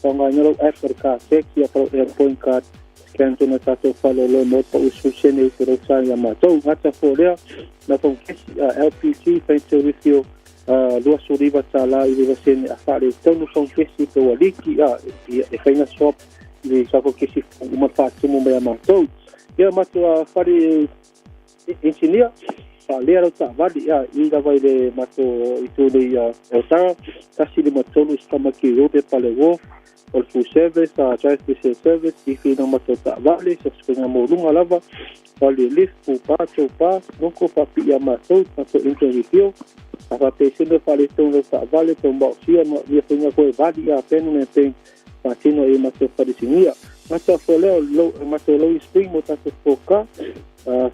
Faaaogaina lou app o le car taxi ia pa lou airpoint card scan tonu e tatou faalolo mo le pau 10 sene i te lou sa ia matou. Gata fua lea, na phone kesi a LPG Financial Refill 29 tala i le sene a faaletonu phone kesi pe ua liki a e fai na swap i le tatou kesi uma faatumu mai a matou. Ia matou a fale engineer faalea lau taavale ia i lava i le matou itu nei ia Otara 153 Stamaki Road e Pale Wharf o le full service a drive special service i whina matou taavale sa sukuinga maualuga lava fale lift pupa tow noko faapii a matou matou engine rebuild a faapesene faaletonu lau taavale tau maosia ma ia faiga koe vali a penu ne peng faatino i matou falesinia. Gata fua lea o lou matou low spring mo tatou foka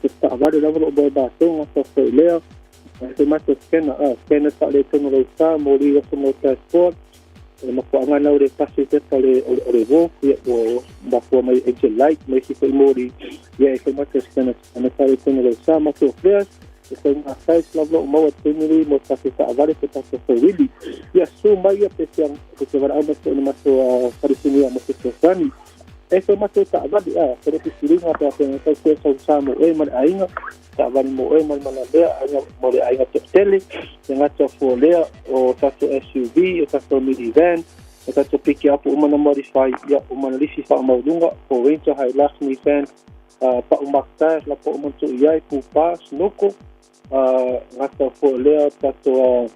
se taavale lava lo boy matou gata fua lea se matou scanner scanner faaletonu lau sa mo li aso mo transport. O le mafuaaga lena ua le pasi le pepa o le o le uo, ia ua mafua mai engine light ma isi foi moli, ia e fai matou scanner scanner tala i totonu o lou sa matou flares e fai ma size lava o maua taimi nei mo tatou taavale po tatou four-wheelie. Ia susu mai ia pe te pe te valaau mai foi i le matou falefini mo se fesoasoani. E fai matou taavale a fai le filifiliga pe a feagai tau sau sa mo oe ma le aiga, taavale mo oe ma le manalea, aiga mo le aiga toatele, le gata fualea o tatou SUV, o tatou minivan, o tatou pikiapu uma na modify, ia uma na lisi faamaualuga, Ford Ranger, Hilux, Nissan, pau Mark Tires, la pau uma na tuu i ai, pupa, snoko, gata fualea tatou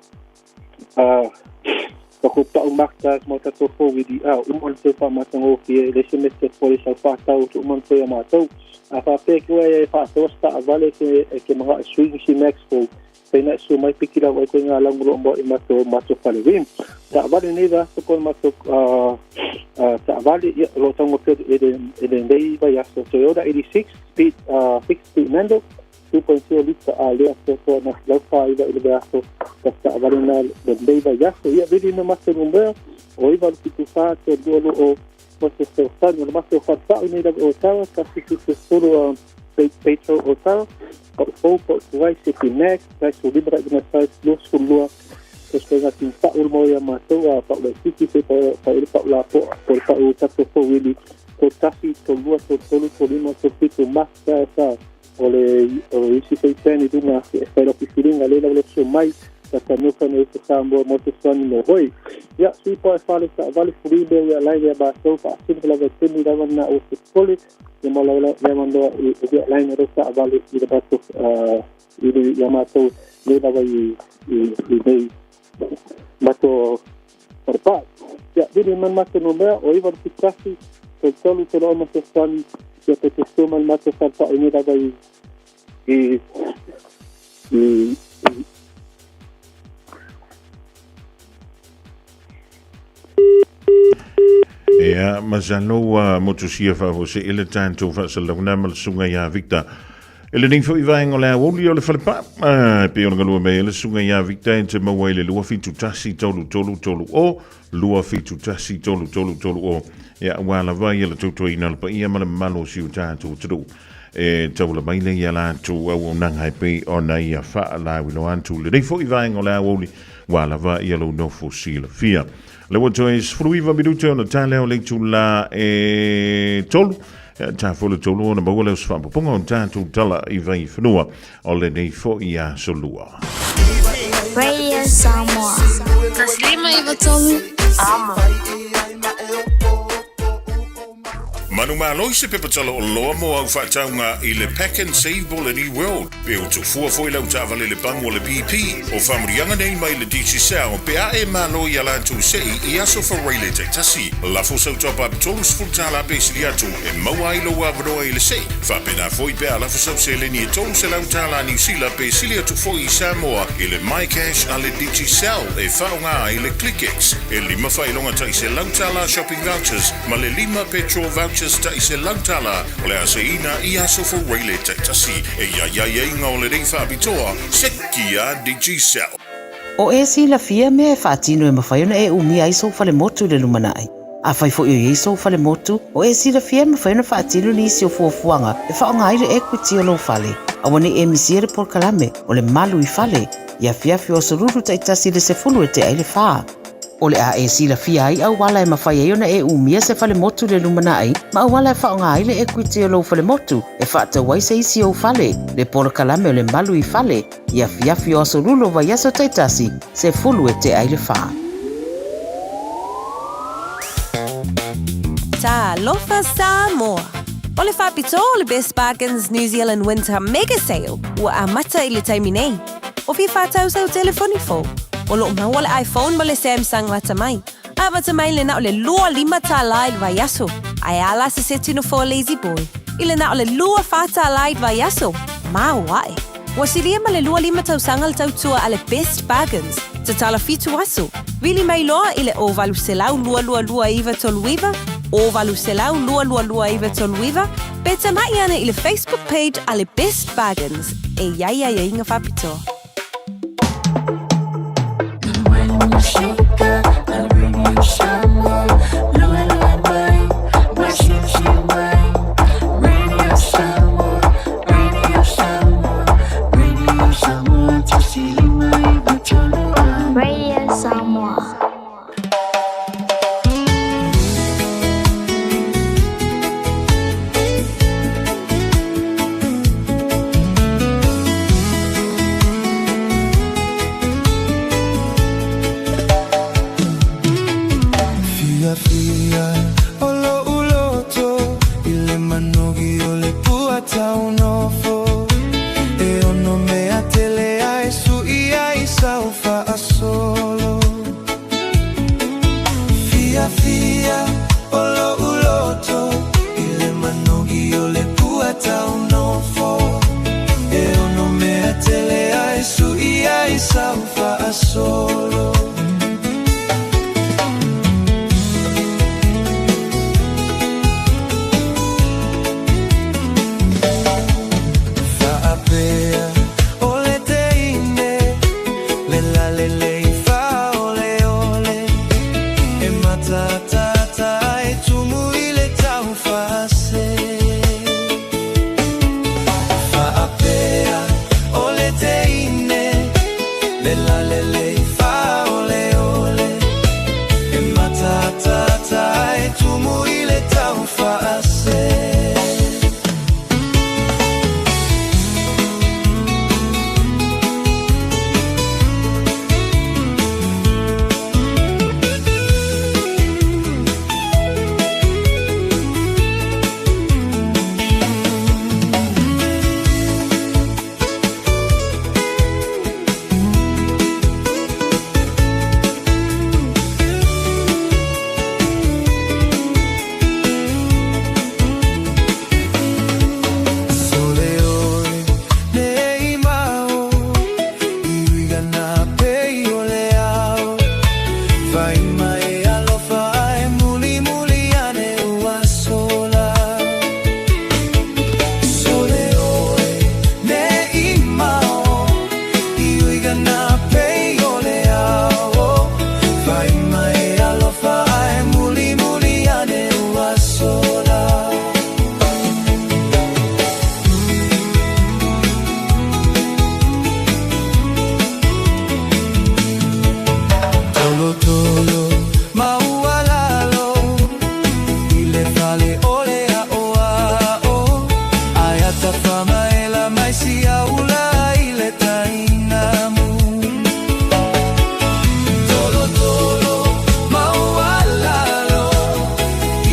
tatou pau Mark Tires ma tatou 4WD, uma na toe faamatagofie, e leai se mea e toe popole sau faatau atu uma na toe ia matou. A faapea ke oe e faataua se taavale e ke manao e sui nisi max fou, pei na e susu mai piki lau ai koe ngā lau mo loo moa i matou matou fale rim. Taavale nei vaiaso po o le matou taavale, ia o loo taugofie i le i lenei vaiaso Toyota 86 speed 6 speed manual 2.0 lita a lea atoatoa na 149 i le vaiaso ka taavale na lenei vaiaso. Ia vili na matou numera o 9 8 7 4 3 2 2 0 mo se fesoasoani. O le matou falepaʻu nei lava i Otawa, 173 Petro Otawa, pau fou, pau tuai, City Max, size 15 rai lima size 22, tos koe ngā tini pau le moe ia mātou, a pau laititi, pe pau pau le pau lapoa, po le pau tatou fou ili, tolu tasi, tolu lua, tolu tolu, tolu lima, tolu fitu, ma, sa, sa, o le, o le isi foi pen i luga e whai lau fifiliga le lau le so mai, sa ta nuka nei te Samoa mo te soani mo hoi. Ia, sui po e whale ta vale fuli mea ia lai ia mātou, whaasinu lava tini lava na o se pole, ia mo lau lea manoa i ia lai na rau taavale i le matou i le ia mātou nei lava i i i nei matou falepaʻu. Ia, vili mai matou numea o 9 le 71 33 3 ma fesoasoani ia pe te sua mai le matou falepaʻu nei lava i i i i Ia, masalo ua motusia faafuasei le tatou faasalalauga ma le susuga ia Victor. E lenei foi vaega o le aoauli o le falepa, e pei ona galue mai ai le susuga ia Victor e te maua i le 271 3330, 271 3330. Ia, aua lava ia le tautuaina o le paia ma le mamalu o si o tatou atunuu. E taula mai lea ia latou auaunaga e pei ona ia faalauiloa atu lenei foi vaega o le aoauli, ua lava ia lou nofo silafia. Le ua toe 19 minute ona ta lea o le itula e tolu. Ta folo tolu ona maua lea o se faapopoga o tatou tala i vaifanua o lenei foi aso lua. Radio Samoa. 153 Amo. Manumalo i se pepa tala oloa mo au faatauga i le Pack and Save po o le New World. Pe ua tufua foi lau taavale i le pamu o le BP, o faamanuiaga nei mai le Digicel pe a e malo i a latou sei i aso Faraile taitasi. Lafo sau top up $30 pe sili atu e maua ai lou avanoa i le sei. Faapena foi pe a lafo sau seleni e $300 Niu Sila pe sili atu foi i Samoa i le MyCash a le Digicel e faaaoga ai le ClickX e lima faailoga tai $100 shopping vouchers ma le lima petrol vouchers tai $100 o le a seiina i aso Faraile taitasi e iaiaiaiga o lenei faapitoa se kia Digicel. O e silafia mea e faatino e mafai ona e umia ai sou falemotu i le lumanai. Afai foi o i ai sou falemotu, o e silafia e mafai ona faatino nisi o fuafuaga e faaaoga ai le equity o lou fale. Aua ne i e misia le polokalame o le Malu i Fale i afiafi o aso Lulu taitasi i le 10 e tea i le fa. O le a e silafia ai auala e mafai ai ona e umia se falemotu i le lumanai ma auala e faaaoga ai le equity o lou falemotu e faatau ai se isi ou fale, le polokalame o le Malu i Fale i afiafi o aso Lulu o vaiaso taitasi, 10 e tea i le fa. Talofa Samoa! O le faapitoa o le Best Bargains New Zealand Winter Mega Sale ua amata i le taimi nei. O fia faatau sau telefoni fou? O loo maua le iPhone ma le Samsung lata mai. Amata mai le na o le 25 tālā i le vaiaso. Ae a la se seti nofoa Lazy Boy i le na o le 24 tālā i le vaiaso? Maoae! Ua silia ma le 25 tausaga le tautua a le Best Bargains, tatala fitu aso. Vili mai loa i le 0800 222 939, 0800 222 939, pe tamai ane i le Facebook page a le Best Bargains e i ai aiaiga faapitoa. Fiafia o lo'u loto i le manogi o le pua taunofo E ono mea tele ae su'i ai sau fa'asolo Fiafia o lo'u loto i le manogi o le pua taunofo E ono mea tele ae su'i ai sau fa'asolo Fa'apea o le teine le lalelei fa'aoleole E matatātā e tumu i le taufase Fa'apea o le teine le lalelei fa'aoleole E matatātā e tumu i le taufase Sole oe nei mao i uiga nā pei o le ao Fai mai alofa ae muli muli ane ua sola Sole oe nei mao i uiga nā pei o le ao Fai mai alofa ae muli muli ane ua sola Tolotolo maualalo i le fale o le a'oa'o Ae atafamaela mai siaula i le tainamu Tolotolo maualalo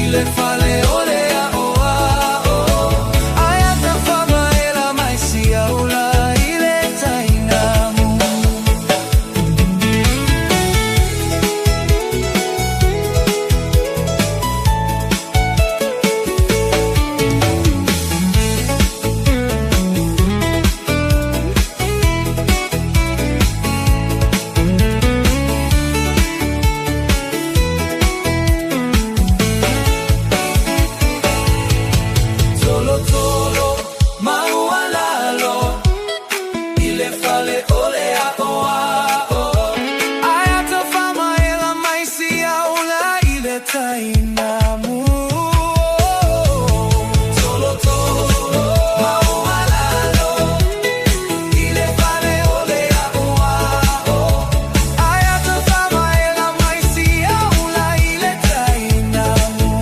i le fale o le a'oa'o Ae atafamaela mai siaula i le tainamu Tolotolo maualalo i le fale o le a'oa'o Ae atafamaela mai siaula i le tainamu Tolotolo maualalo i le fale o le a'oa'o Ae atafamaela mai siaula i le tainamu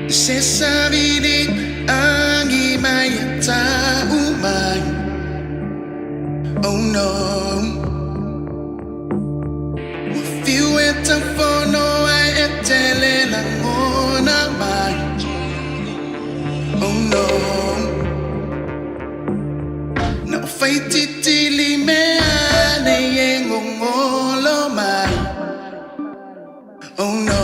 Se savili angi mai ta umai. Oh no. Fiu e tafono ai e tele langona mai. Oh no. Na o faititili mea nei e ngongolo mai. Oh no.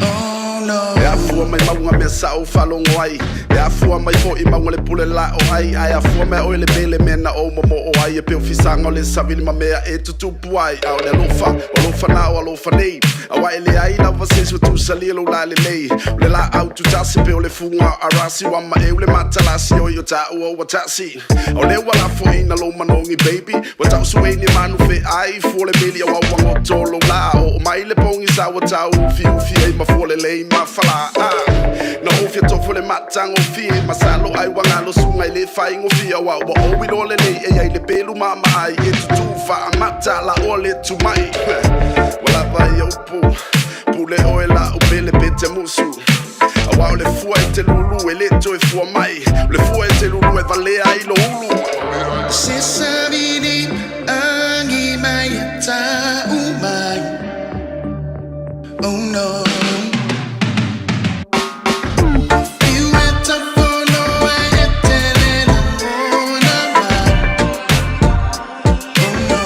Oh no. E afua mai mauga mea sa ou faalogo ai, e afua mai foi mauga le pule la o ai, ae afua mai oe le mele mea na ou momoo ai, e pei o fisaga o le savili ma mea e tutupu ai, a o le alofa, o alofa na o alofa nei, aua e leai lava se isi ua tusalia lou lalelei, o le laau tutasi pei o le fuga arasi, ua maeu le matalasi oi o taua ua tasi, o lea ua lafoina lou manogi baby, ua tausuei ni manu feai, fua le meli aua ua goto lou la, oo mai le pogisa ua tau ufiufi ai ma fua lelei ma falaa. Na ou fia tofo le matagofie. faigofie Masalo ai ua galo suga e lē faigofie Auā ua ou iloa lelei e iai le pelu maamaai E tutū faamata laʻoa le tumaʻi Ua lava ia upu Pule oe laʻu pele pe te musu Auā o le fua e te lulu e lē toe fua mai O le fua e te lulu e valea ai lou ulu Se savili agi mai e ta'u mai Oh no Fiu e tafono ai e tele lagona mai Oh no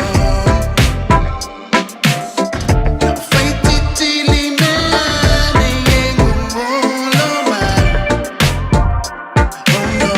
Na faititi mea nei e gogolo mai Oh no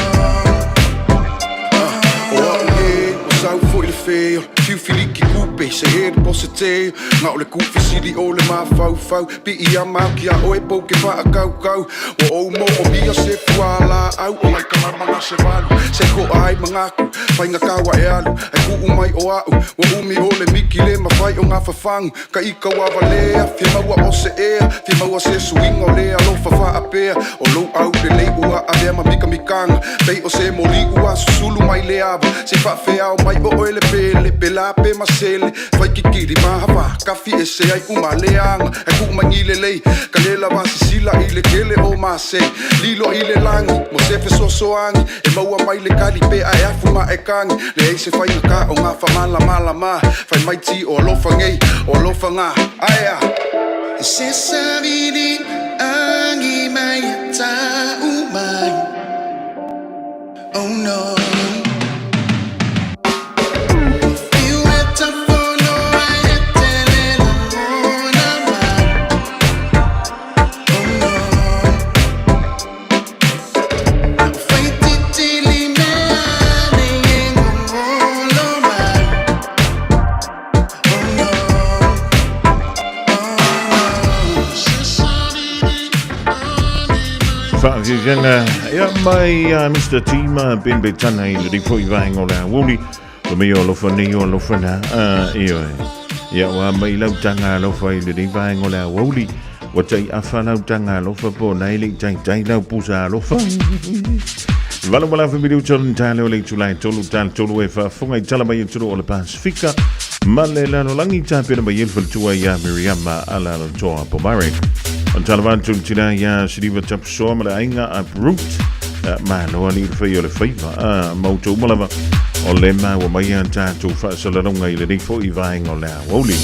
O a'u ē, ua sau foi le fea, fiu filiki kupe, se he le pose te, na o le kufisili o le mafaufau, piiama atu iā oe pou ke faakaukau, ua ou moomia se fualaau, o lai kalama na se valu, se koa ai magaku, faigata ua e alu, ae kuu mai o a'u, ua umi o le miki le mafai o gafafagu, ka ika ua valea, fia maua o se ea, fia maua se suiga o le alofa faapea, o lou aulelei ua avea ma mikamikaga, pei o se moli ua susulu mai le ava, se i faafeao mai o oe le pele, pela pe masele, fai kikili mahafa, kafi ese ai uma leaga, ae kuu mai ni lelei, ka le lava sisila i le kele o masei, lilo i le lagi, mo se fesoasoani, e maua mai le kali pe ae afu ma e kagi, leai se faigata o gafa malamalama, fai mai ti o alofa nei, o alofa ga, ae a. Se savili agi mai e ta'u mai Oh no Fiu e tafono ai e tele lagona mai Oh no Na faititi mea nei e gogolo mai Oh no Whaakikanga, ia mai a Mr. Tima Ben Betana i le rifo i vaenga o le auli. Ko me o lofa nei o lofa na. A, e oe. Ia wa mai lau tanga alofa i le vaenga o le auli. Wa tai afa lau tanga alofa po na ile tai tai lau pusa alofa. Valo mala fa miliu tolu tale o le itulai tolu tale tolu e faafofoga i tala mai atunuu o le Pasifika ma le lalolagi tapena mai ai le faletua iā Miriama Alalatoa Pomare. O le tala vatu le tina iā Siliva Tapusoa ma le aiga a Brut malo alii le fai o le faiva a ma outou uma lava o le maua mai a tatou faasalalauga i lenei foi vaega o le aoauli.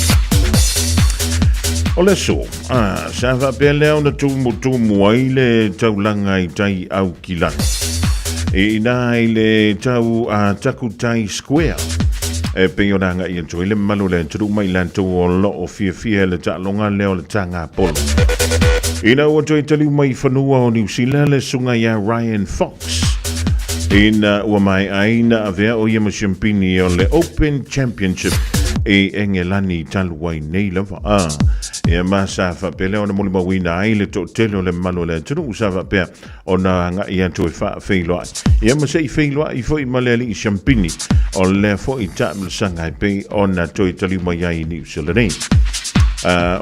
O le aso, a, sa faapea lea ona tumutumu ai le taulaga i tai Aukilani. I ina i le tau a Takutai Square. E pei ona agai atu ai le mamalu o le atunuu mai latou o loo fiafia i le taaloga lea o le taga polo. Ina ua toe taliu mai i fanua o Niu Sila le susuga ia Ryan Fox, ina ua maea ai na avea o ia ma siampini o le Open Championship i Engelani talu ai nei lava. A, ia ma sa faapea lea ona molimauina ai le toatele o le mamalu o le atunuu sa faapea ona agai atu e faafeiloai. Ia ma se i feiloai foi ma le alii siampini o lea foi taamilosaga e pei ona toe taliu mai ai i Niu Sila nei.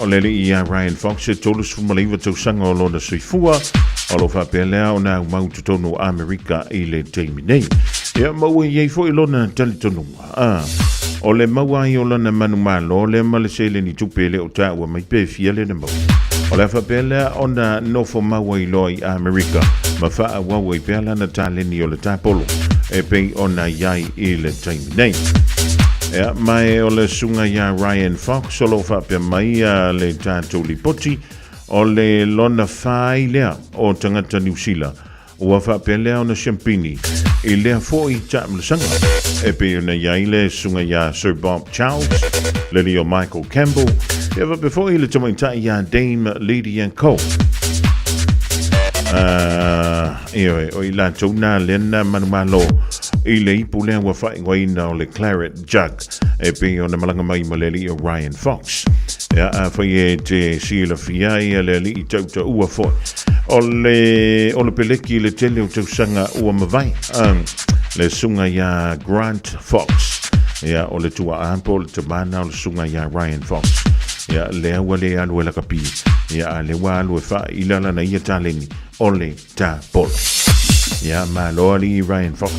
O le alii ia Ryan Fox e 39 tausaga o lona soifua, o lo faapea lea ona aumau totonu o Amerika i le taimi nei. Ia ma ua i ai foi lona talitonuga. O le maua ai o lana manumalo lea ma le seleni tupe e le o taua mai pe fia lena maua. O le a faapea lea ona nofo mau ai loa i Amerika ma faaauau ai pea lana taleni o le tapolo e pei ona i ai i le taimi nei. Ea, ma e o le susuga ia Ryan Fox o lo o faapea mai a le tatou lipoti o le lona fai lea o tagata Niu Sila Ua faapea lea ona siampini i lea foi taamilosaga e pei ona i ai le susuga iā Sir Bob Charles, le alii o Michael Campbell, ia faapea foi le tamaitai iā Dame Lydia Cole. Ioe, o i latou nā lea na manumalo i le ipu lea ua faaigoaina o le Claret Jug e pei ona malaga mai ma le alii o Ryan Fox. Ia, afai e te silafia ia le alii tautaua foi o le, o le peleki i le tele o tausaga ua mavae, le susuga iā Grant Fox. Ia, o le tuaa po o le tamana o le susuga iā Ryan Fox. Ia, lea ua le alu e lakapi. Ia, a lea ua alu e faaila lana ia taleni o le tapolo. Ia, malo alii Ryan Fox.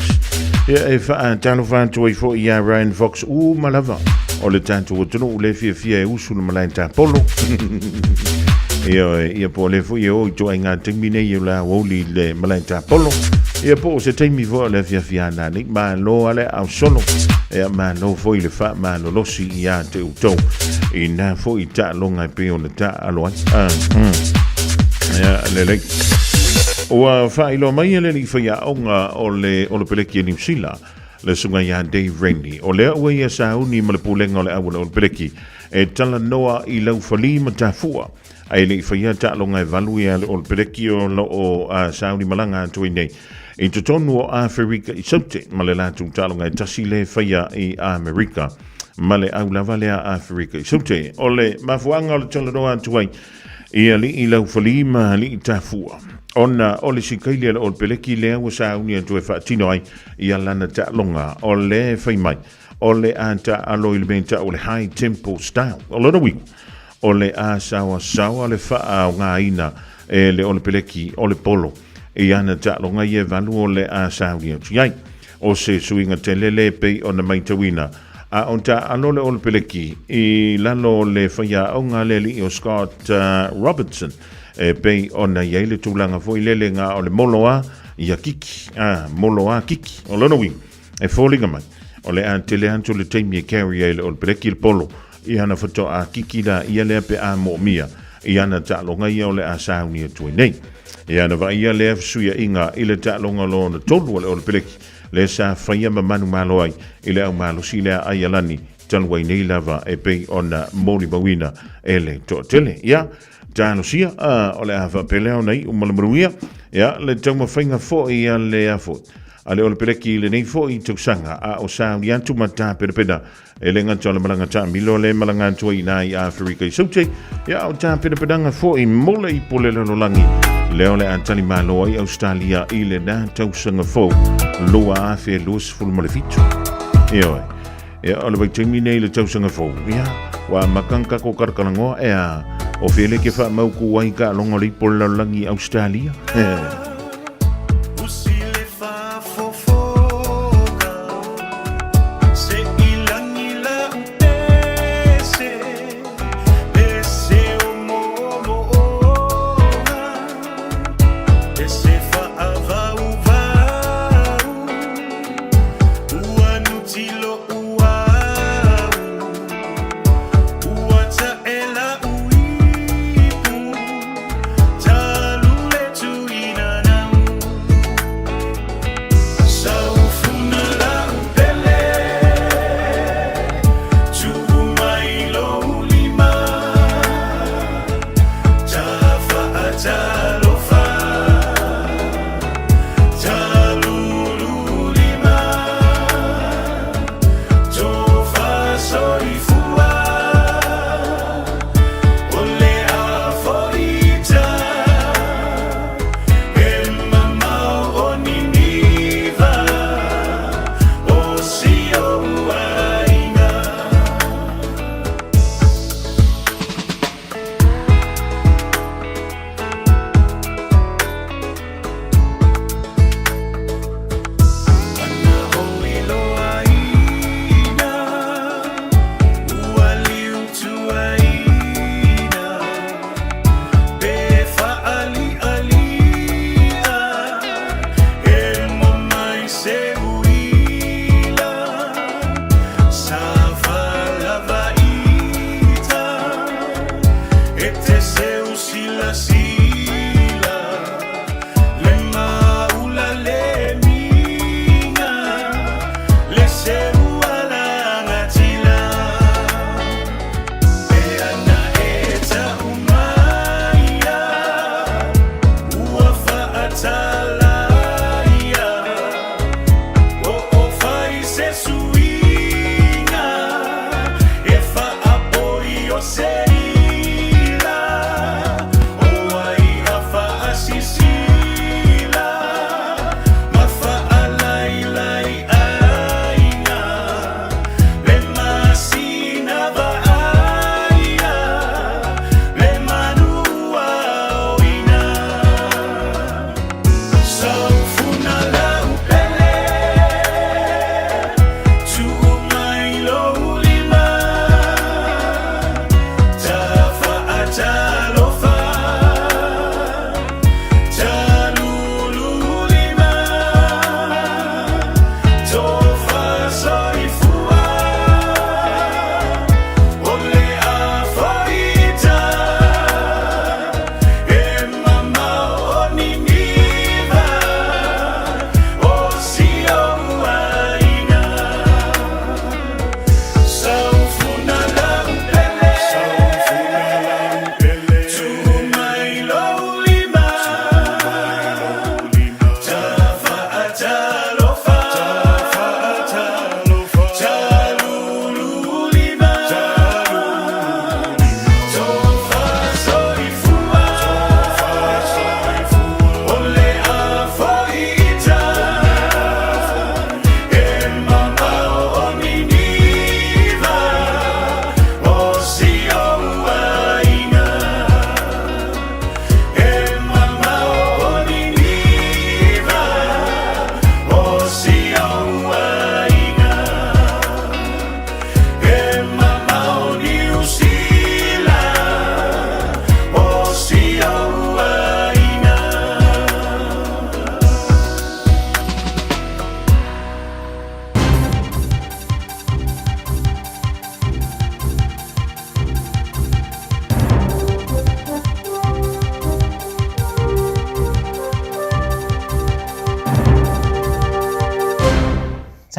Ia, e faatalofa atu ai foi ia Ryan Fox uma lava o le tatou atunuu le fiafia e usu le malae tapolo. Ia, ia po o le foi e o i ituaiga taimi nei o le aoauli i le malae tapolo. Ia po o se taimi foi o le afiafi a nanei. Malo a le aao solo. Ia, malo foi le faamalolosi ia te outou i na foi taaloga e pei ona taaalo ai. Ah, Ia, lelei. Ua faailoa mai e le alii faiaoga o le Olopeleki a Niu Sila, le susuga ia Dave Rennie, o lea ua ia sauni ma le Pulega o le Auala Olopeleki e talanoa i laufali ma tafua, ae le i faia taaloga e valu ia le Olopeleki o lo o sauni malaga atu ai nei i totonu o Aferika i Saute ma le latou taaloga e tasi le faia i Amerika ma le au lava lea Aferika i Saute. O le mafuaaga o le talanoa atu ai i alii laufali ma alii tafua, ona o le sikaili a le Olopeleki lea ua sauni atu e faatino ai ia lana taaloga o le fai mai o le a taaalo i le mea tau o le high tempo style. O lona uiga, o le a saoasaoa le faaaogaina e le Olopeleki o le polo i ana taaloga ia e valu o le a sauni atu i ai. O se suiga tele le pei ona maitauina, a o taaalo le Olopeleki i lalo o le faiaoga a le alii o Scott Robertson, e pei ona i ai le tulaga foi lele ga o le moloā ia kiki, a, moloā kiki. O lona uiga, e foliga mai, o le a tele atu le taimi e carry ai le Olopeleki le polo i ana whatoa kiki la ia lea pe a moomia i ana taaloga ia o le a sauni atu ai nei. Ia na vaaia lea fesuiaiga i le taaloga lona tolu a le Olopeleki, le sa faia ma manumalo ai i le aumalosi lea a Aialani talu ai nei lava e pei ona molimauina e le toatele. Ia, talosia, a, o le a faapelea ona iu ma le manuia, ia, le taumafaiga foi a le a foi a le Olopeleki i lenei foi tausaga, a o sauni atu ma tapenapena E le gata o le malaga taamilo le malaga atu ai ina i Aferika i Saute, ia o tapenapenaga foi mo le ipu le lalolagi, lea o le a tali malo ai Australia i lena tausaga fou 2027. Ioe. Ia, o le vaitaimi nei le tausaga fou, ia, ua amata ona tatou kalakalagoa, ea, o fea le ke faamautu ai taaloga o le ipu le lalolagi i Australia?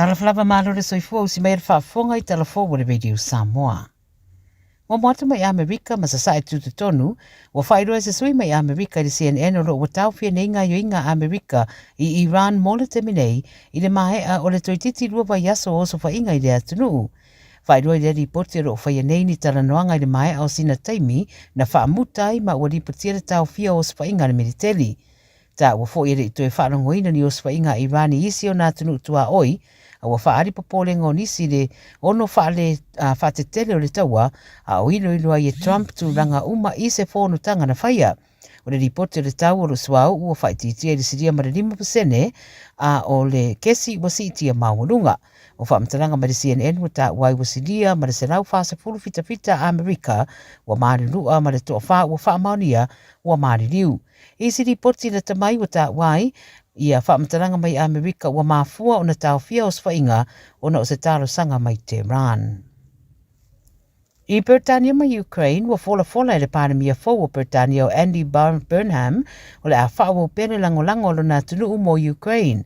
Talofa lava malo le soifua usi mai le faafofoga i tala fou a le Radio Samoa. Muamua atu mai Amerika ma Sasae Tutotonu, ua faailoa e se sui mai Amerika i le CNN o lo o ua taofia nei gaoioiga a Amerika i Iran mo le taimi nei i le maea o le toeitiiti lua vaiaso o osofaiga i lea atunuu. Faailoa i lea lipoti o lo o faia nei ni talanoaga i le maea o sina taimi na faamuta ai ma ua lipotia le taofia o osofaiga a le militeli. Taua foi e le i toe faalogoina ni osofaiga a Iran i isi ona atunuu tuaoi, a ua faaali popolega o nisi i le ono faale, a, faatetele o le taua, a o iloilo ai e Trump tulaga uma i se fonotaga na faia. O le lipoti o le tau o lo suauu ua faaitiitia i le silia ma le 5%, a o le kesi ua siitia maualuga. O faamatalaga mai le CNN ua taua ai ua silia ma le 140 fitafita a Amerika ua malilua ma le toafa ua faamaonia ua maliliu. I se lipoti lata mai ua taua ai ia faamatalaga mai Amerika ua mafua ona taofia osofaiga ona o se talosaga mai Tehran. I Peretania ma Ukraine, ua folafola e le Palemia fou o Peretania o Andy Burnham o le a faaauau pea le lagolago a lona atunuu mo Ukraine.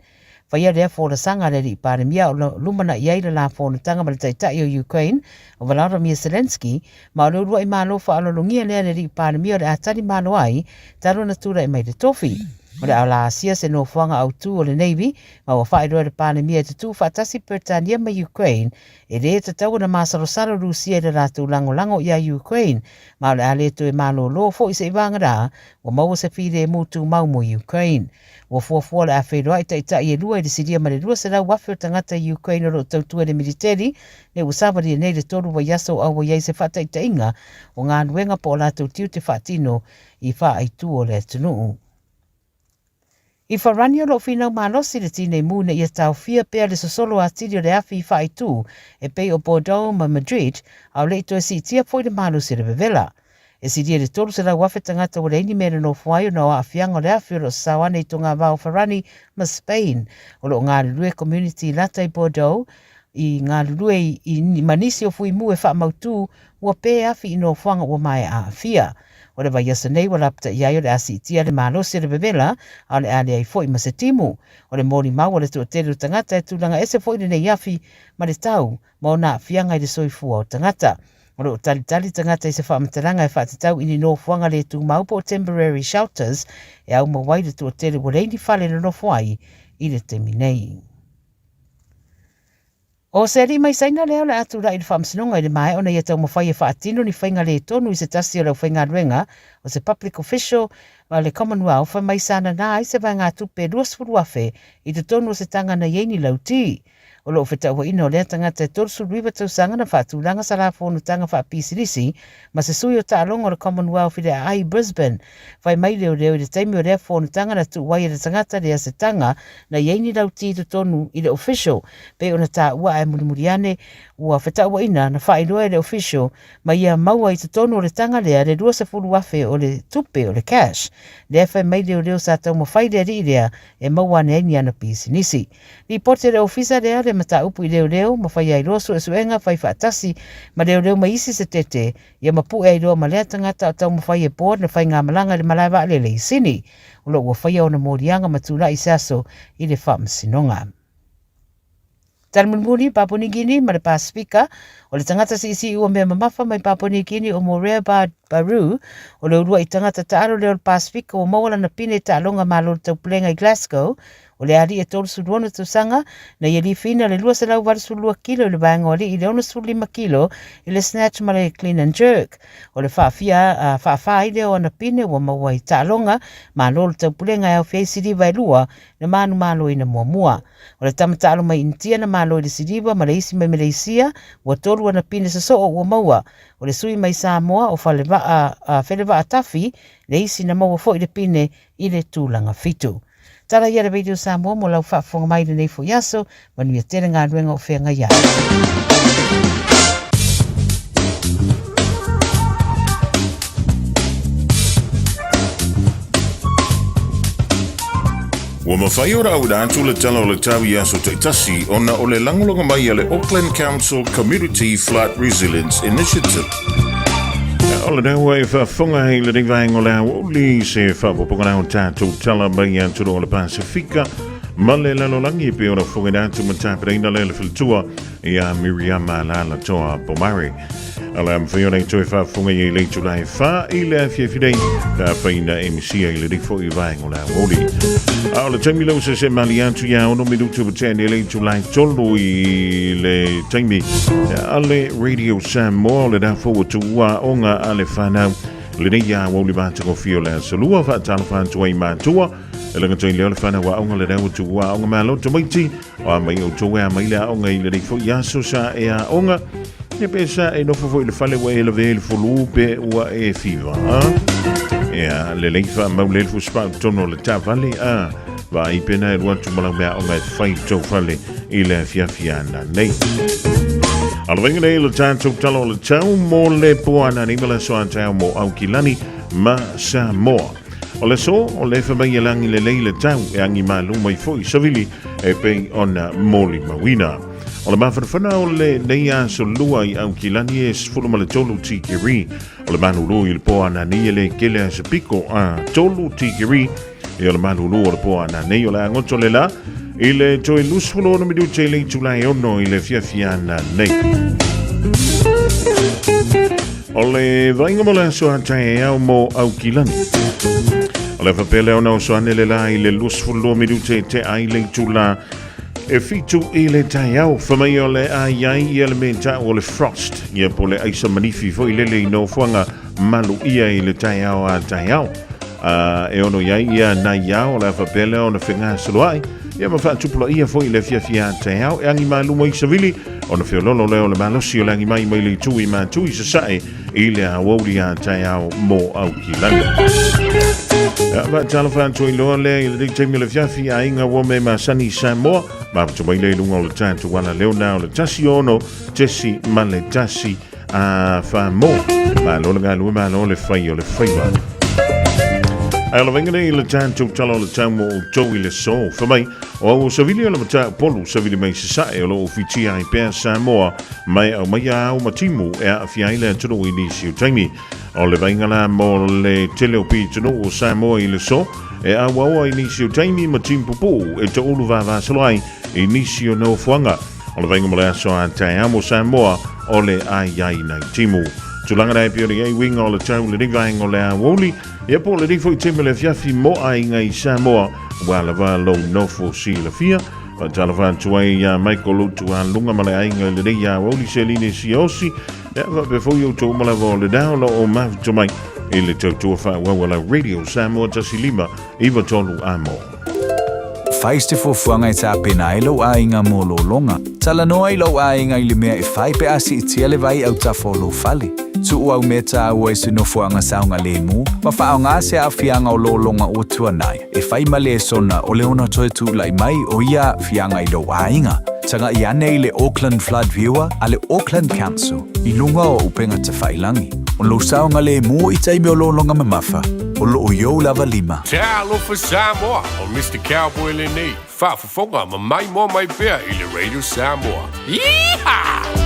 Faia lea folasaga a le alii Palemia o lo lumanai ai le la fonotaga ma le Taitai o Ukraine o Volodymyr Zelensky, ma o le uluai malo faaoloologia lea a le alii Palemia o le a tali malo ai talu ona tulai mai le tofi. O le a la asia se nofoaga autū o le Navy ma ua faailoa e le Palemia e tutū faatasi Peretania ma Ukraine e lē tatau ona masalosalo Rusia i le latou lagolago iā Ukraine ma o le a le toe malōlō foi seivagana ua maua se filemu tumau mo Ukraine. Ua fuafua o le a feiloai taitai e lua i le silia ma le 200,000 o tagata i Ukraine o lo o tautua i le militeli, lea ua savalia nei le tolu vaiaso o auai ai se faataitaiga o galuega po o latou tiute faatino i faaaitu o le atunuu. I Farani o lo o finau malosi le tinei mu ina ia taofia pea le sosolo atili o le afi i faaitu e pei o Bordeaux ma Madrid, a o le i toe siitia foi le malosi o le vevela. E silia i le 300,000 tagata ua leai ni mea e nonofo ai ona o aafiaga o le afi o lo o sasao ane i togavao o Farani ma Spain. O lo o galulue community lata i Bordeaux i galulue i, i ma nisi o fuimu e faamautū ua pē afi i nofoaga ua maea aafia. O le vaiaso nei ua lapataia ai o le a siitia le malosi o le vevela a o le a leai foi ma se timu. O le molimau a le toatele o tagata e tulaga ese foi lenei afi ma le tau ma ona aafiaga i le soifua o tagata. O lo o talitali tagata i se faamatalaga e faatatau i ni nofoaga le tumau po o temporary shelters e aumau ai le toatele ua leai ni fale e nonofo ai i le taimi nei. O se alii mai Saina lea o le a tulai i le faamasinoga i le maea ona ia taumafai e faatino ni faiga le tonu i se tasi o le aufaigaluega o se public official ma le Commonwealth mai sa nanā ai se vaegatupe 20,000 i totonu o se taga na i ai ni lauti. O lo o fetauaiina o lea tagata e 39 tausaga na faatulaga sa la fonotaga faapisinisi ma se sui o taaloga o le Commonwealth i le aai i Brisbane. Fai mai leoleo i le taimi o lea fonotaga na tuu ai e le tagata lea se taga na i ai ni lauti i totonu i le official pei ona taua ae mulimuli ane ua fetauaiina na faailoa e le official ma ia maua i totonu o le taga lea le 20,000 o le tupe o le cash. Lea fai mai leoleo sa taumafai le alii lea e maua ane ai ni ana pisinisi. Lipoti a le Ofisa lea le mataupu i leoleo ma fai ai loa suesuega fai faatasi ma leoleo ma isi se tete ia mapu'e ai loa ma lea tagata o taumafai e board le faigamalaga i le malae vaalele i Sini. O lo o ua faia ona moliaga ma tulai i se aso i le faamasinoga. Tali mulimuli, Papua New Guinea ma le Pasifika, o le tagata siisii ua mea mamafa mai Papua New Guinea o Morea Baru, o le uluai tagata taalo lea o le Pasifika ua maua lana pine taaloga Malo o le Taupulega i Glasgow, O le alii e 36 tausaga, na ia lifiina le 282 kilo i le vaega o alii i le 65 kilo i le snatch ma le clean and jerk. O le faafia, faafā ai lea o ana pine ua maua i taaloga, malo le taupulega e aofia ai siliva e lua na manumaloina muamua. O le tama taalo mai Initia na malo i le siliva ma le isi mai Meleisia, ua tolu ana pine sosoo ua maua. O le sui mai Samoa o Falevaa, Felevaa Tafi le isi na maua foi le pine i le tulaga fitu. Tala ia le Radio Samoa mo lau faafofoga mai i lenei foi aso. Manuia tele galuega o feagai ai. Ua mafai ona auina atu le tala o le tau i aso taitasi ona o le lagolago mai a le Auckland Council Community Flood Resilience Initiative. O lenei ua e faafofoga i lenei vaega o le aoauli se faaopoopoga o tatou tala mai atunuu o le Pasifika. ma le lalolagi e pei ona fofogaina atu ma tapenaina lea le faletua ia Miriama Alaalatoa Pomare. O le a mafai ona e toe faafofoga i ai le itula e 4 i le afiafi nei pe afai na e misia i lenei foi vaega o le aoauli. A o le taimi lea ua seesee malie atu ia 6 minuti ua tea nei le itula e 3 i le taimi a le Radio Samoa o lena foi ua tuua aoga a le fanau lenei aoauli matagofie o le aso lua faatalofa atu ai matua e le gata i lea o le fanau aoga lena ua tuua aoga malo tamaiti o a mai outou e a mai le aoga i lenei foi aso sa e aoga Ia pe sa e nofo foi i le fale ua e lavea i le fulu pe ua e fiva, a? Ia, lelei faamau le fusipau i totonu o le taavale, a? Vaai pena e alu atu ma lau meaaoga e fai i le tou fale i le afiafi ana nei. A le vaaiga nei le tatou tala o le tau mo le po ana nei ma le aso a taeao mo Aukilani ma Samoa. O le aso, o le fai mai e lagi lelei le tau e agi malu mai foi savili e pei ona molimauina. O le mafanafana o lenei aso lua i Aukilani e 13 tikeri. O le malulu i le po ana nei e le kele a se piko a 3 tikeri. E o le malulu o le po ana nei o le agoto le la i le toe 26 minute i le itula e 6 i le fiafia ana nei. O le vaaiga mo le aso a taeao mo Aukilani. O le faapea lea ona oso ane le la i le 22 minute te ai le itula E 7 i le taeao, fai mai o le a i ai ia le mea ta'u o le frost, ia po o le aisa manifi foi lele i nofoaga malu ia i le taeao a taeao. A e ono i ai ia nai ao o le a faapea lea ona fegasoloa'i, ia ma faatupulaia foi i le afiafi a taeao e agi malu mai savili, ona feololo lea o le malosi o le agi mai mai le itu i Matu i Sasae i le aoauli a taeao mo Aukilani. Ia, faatalofa atu ai loa lea i lenei taimi o le afiafi, aiga ua me masani i Samoa, mafuta mai lea i luga o le tatou ala leo na o le 16.1 a wha mō. Malo le galue, malo le whai o le whaiva. Ai o le vainga nei i le tatou tala o le tau mo outou i le so. Fa mai, o au o savili o le matau polu savili mai sasae o loo fitia ai pea Samoa mai aumaia ao ma timu e aafia ai le atunuu i nisi o taimi. O le vaaiga la mo le tele o pitonuu o Samoa i le so, e auaoa i nisi o taimi ma timu pupuu e toulu vavasolo ai i nisi o nofoaga. O le vaaiga mo le aso a taeao mo Samoa o le ai ai nai timu. Tulaga la e pei ona i ai uiga o le tau lenei vaega o le aoauli, ia po o lenei foi taimi o le afiafi mo aiga i Samoa, ua lava lou nofo silafia. Faatalofa atu ai iā Michael Utualuga ma le aiga i lenei aoauli Seline Siaosi, ia faapea foi outou uma lava o lena o lo o mafuta mai i le tautua faaauau a la Radio Samoa 1593 Amo. Fai se fuafuaga e tapena ai lou aiga mo lologa. Talanoa i lou aiga i le mea e fai pe a siitia le vai autafa o lou fale. Tuu au mea tāua i se nofoaga saogalemu ma faaaoga se aafiaga o lologa ua tuanai. E fai ma lesona o le ona toe tula'i mai o ia aafiaga i lou aiga. Taga'i ane i le Auckland Flood Viewer a le Auckland Council i luga o upega tafailagi. O lou saogalemu i taimi o lologa mamafa, o loo i ou lava lima. Talofa Samoa, o Mister Cowboy lenei, faafofoga ma maimoa mai pea i le Radio Samoa. Yeehaw!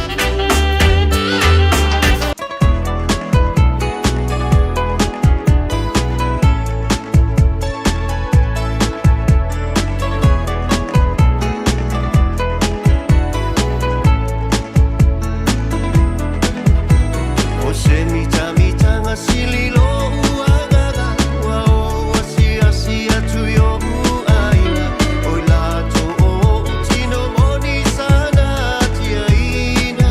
O se mitamitanga sili lo'u agaga Ua ou asiasi atu i o'u aiga Oi latou o o'u tino moni sana tiaina.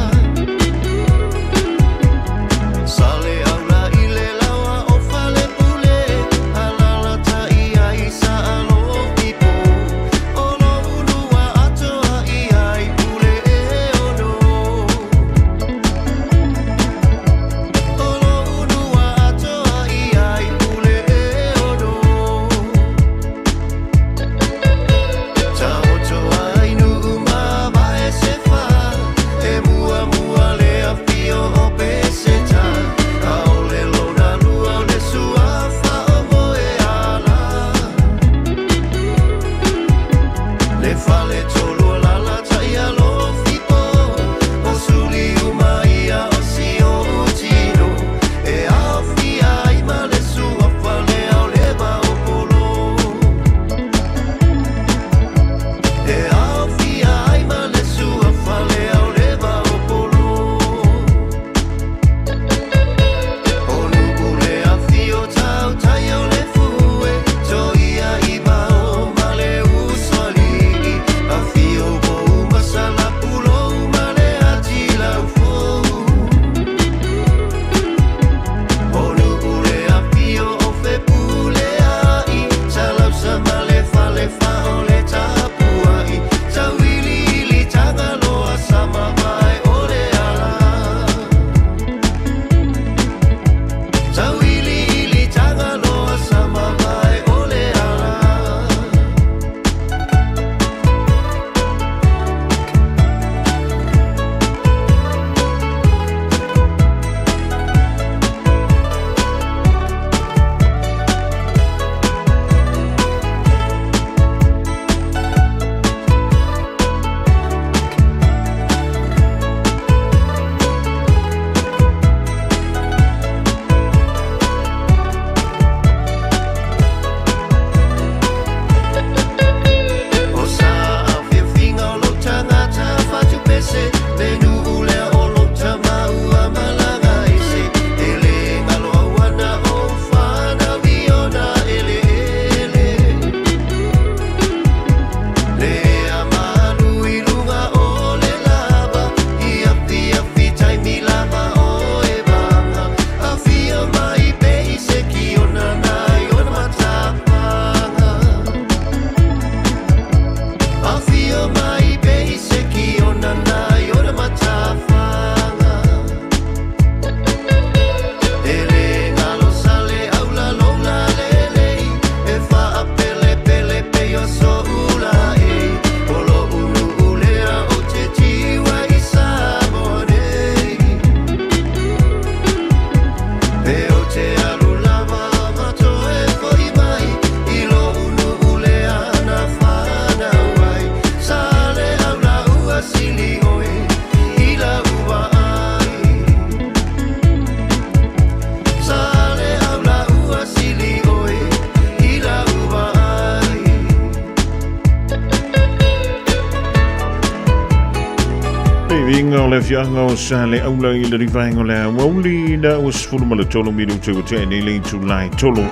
matafaga E le galo sale au la lola lelei E faapelepele pei o soʻu laʻi O loʻu nuʻu lea ou te tiu ai i Samoa nei Pe ou te alu lava ma toe foʻi mai I loʻu nuʻu lea na fanau ai Sa le au laua sili oe I lau vaai Sa le au laua sili oe I lau vaai Viiga o le afioaga o Saleaula i le vaega o le aoauli na ua 13 minute ua tea nei le itula e 3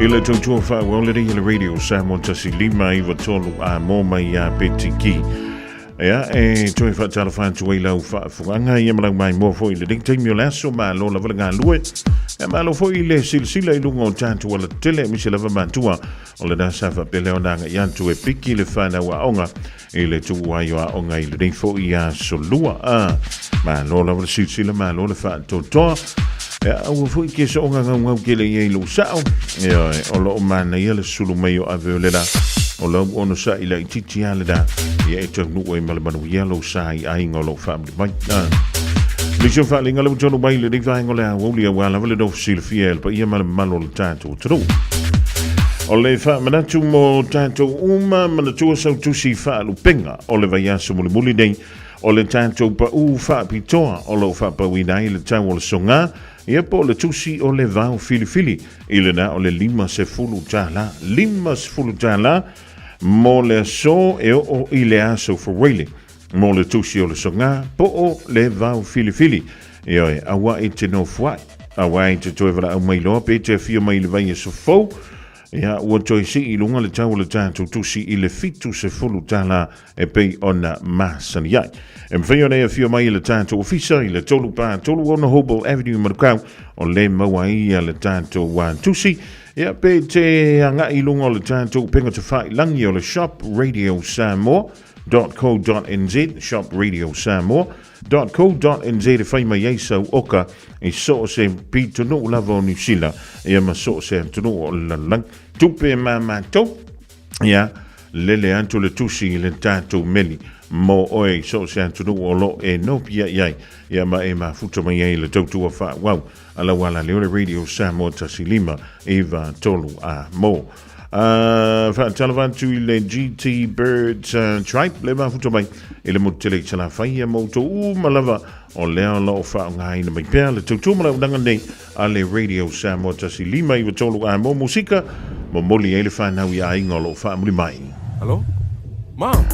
i le tautua faaauau lenei e le Radio Samoa 1593 a mō mai iā Betty Ki. Ia, e toe faatalofa atu ai lau faafogaga ia ma lau maimoa foi i lenei taimi o le aso, malo lava le galue. Ia malo foi i le silasila i luga o tatou alatele aemaise lava matua o lena sa faapea lea ona agai atu e piki le fanau aoga i le tuu ai o aoga i lenei foi aso lua. A, malo lava le silasila, malo le faatoatoa. Ia, aua foi ke soonga gaugau tele i ai lou sao. Ioe, o loo manaia le sulu mai o ave o le la. O lau onosaʻi laitiiti lava lena. Ia e taunuu ai ma le manuia lou sa i aiga o loo faamuli mai. A. Nisi o faaaliga le ua taunuu mai i lenei vaega o le aoauli aua lava le nofo silafia e le paia ma le mamalu o le tatou atunuu. O le faamanatu mo tatou uma manatua sau tusi faalupega o le vaiaso mulimuli nei o le tatou paʻu faapitoa o lo o faapauina ai le tau o le soga ia po o le tusi o le vao filifili i lena o le $50 $50 mo le aso e oo i le aso Fuaile mo le tusi o le soga po o le vao filifili. Ioe, aua e te nofoai, aua e te toe valaau mai loa pe te afio mai i le vaiaso fou, ia ua toe sii i luga le tau o le tatou tusi i le $70 e pei ona masani ai. E mafai ona e afio mai i le tatou ofisa i le 3 4 3 6 Hobel Avenue i Manukau, o le maua ai ia le tatou tusi. Ia pe te agai i luga o le tatou upega tafailagi o le Shop Radio Samoa, .co.nz, Shop Radio Samoa, .co.nz e fai mai ai sau oka i so o se pitonuu lava o Niu Sila, ia ma so o se atunuu o le lalolagi. Tupe ma matou, ia, lele atu le tusi i le tatou meli mo oe i so o se atunuu o lo e nopia i ai, ia ma e mafuta mai ai le tautua faaauau a lau alaleo le Radio Samoa 1593 a mo. Faatalofa atu i le GT Birds Tribe le mafuta mai i le motu tele i Salafai ia ma outou uma lava o lea o lo o faaaogaina mai pea le tautua ma le auaunaga nei a le Radio Samoa 1593 a mo musika momoli ai le fanau i aiga o lo o faamuli mai. Hello? Mom!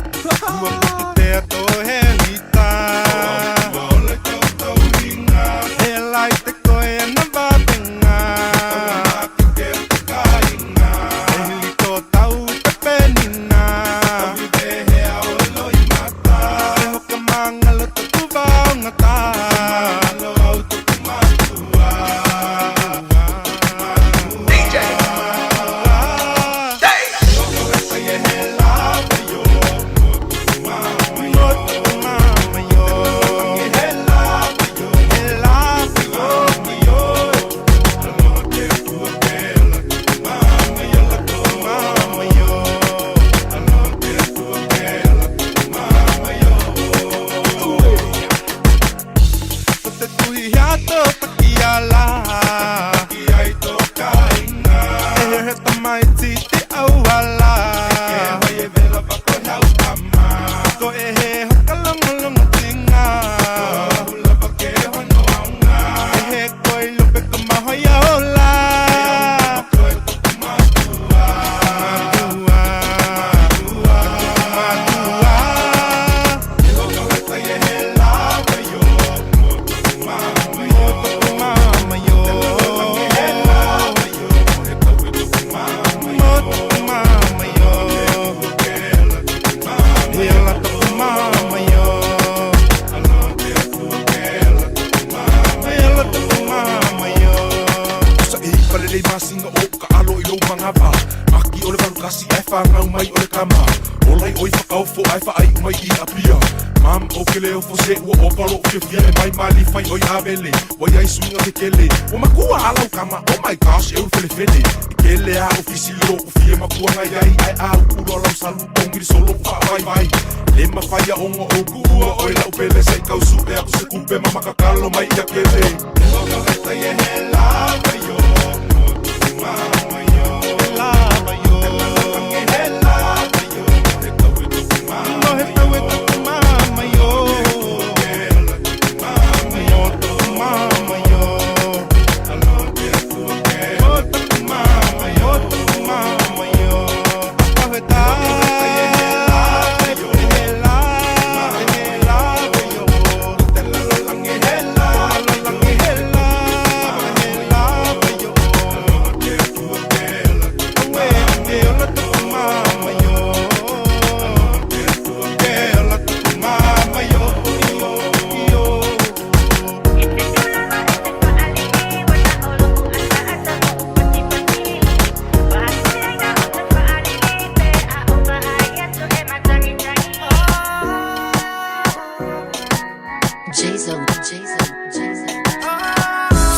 O ke leo fo se ua opa loʻu fiafia e mai mali fai ʻoi avele Ua iai suiga kekele Ua makua a lau kama Oh my gosh e ulu felefele E kele a o fisili loʻu fia makuaga iai Ae a uku loa lau salu pogi le solo faavaivai Le mafai a ona ou kuua ʻoe laʻu pele Se i kau suʻe aku se kupe ma makakalo mai ia kele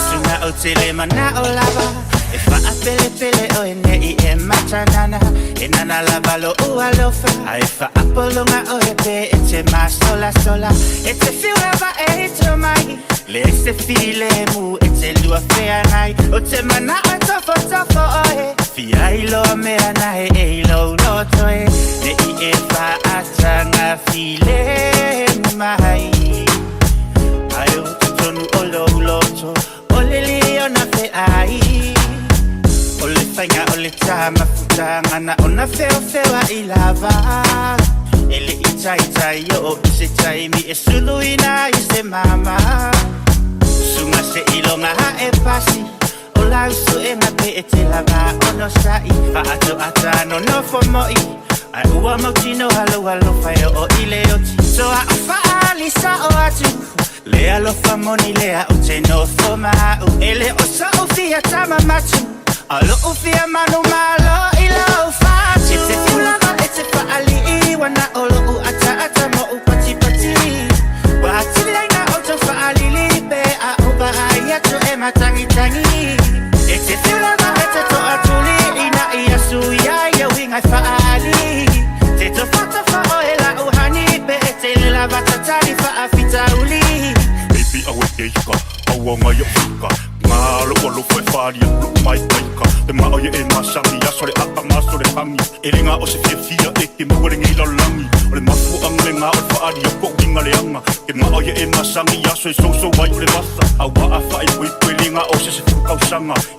Suga o te le mana'o lava E fa'apelepele oe ne'i e matanana E nana lava lo'u alofa Ae fa'apologa oe pe e te masolasola E te fiu lava e to mai Le se filemu e te lua feagai O te mana'o e tofotofo oe Fia iloa mea nae e i lou loto e Ne'i e fa'ataga filemu mai Ae o totonu o lou loto O le liona fe'ai O le faiga o le tā mafutaga na ona feofeoa'i lava E le'i taitai o'o i se taimi e suluina ai se mama Suga se'iloga a'e pasi O lau su'ega pe e te lava onosa'i Fa'ato'ata nonofo mo'i Ae ua mautinoa lou alofa e o'o i le oti Toa o fa'aali sa'o atu Le alofa moni lea ou te nofo ma a'u E le o so'u fia tama matu A o lo'u fia manumalo i lou fatu E te fiu lava e te fa'ali'i Ua na o lo'u ata'ata mo'u patipati Ua atili ai na outou fa'alili Pe a ou va'ai atu e matagitagi E te fiu lava e te to'atuli Ina ia suia ia uiga e fa'aali Te tofatofa oe la'u hani Pe e te le lava tatali fa'afitauli Baby awe keika aua ngai o fika Ngā lo alofa e whāria lo mai paika Te mao ia e masangi aso le aka maso le hangi E le ngā o se fia fia e ke maua le ngei lalagi O le mafu anga le ngā o le whaaria ko uinga le anga Ke mao ia e masangi aso e soso ai o le vasa A wa a whae pui pui le ngā o se se fukau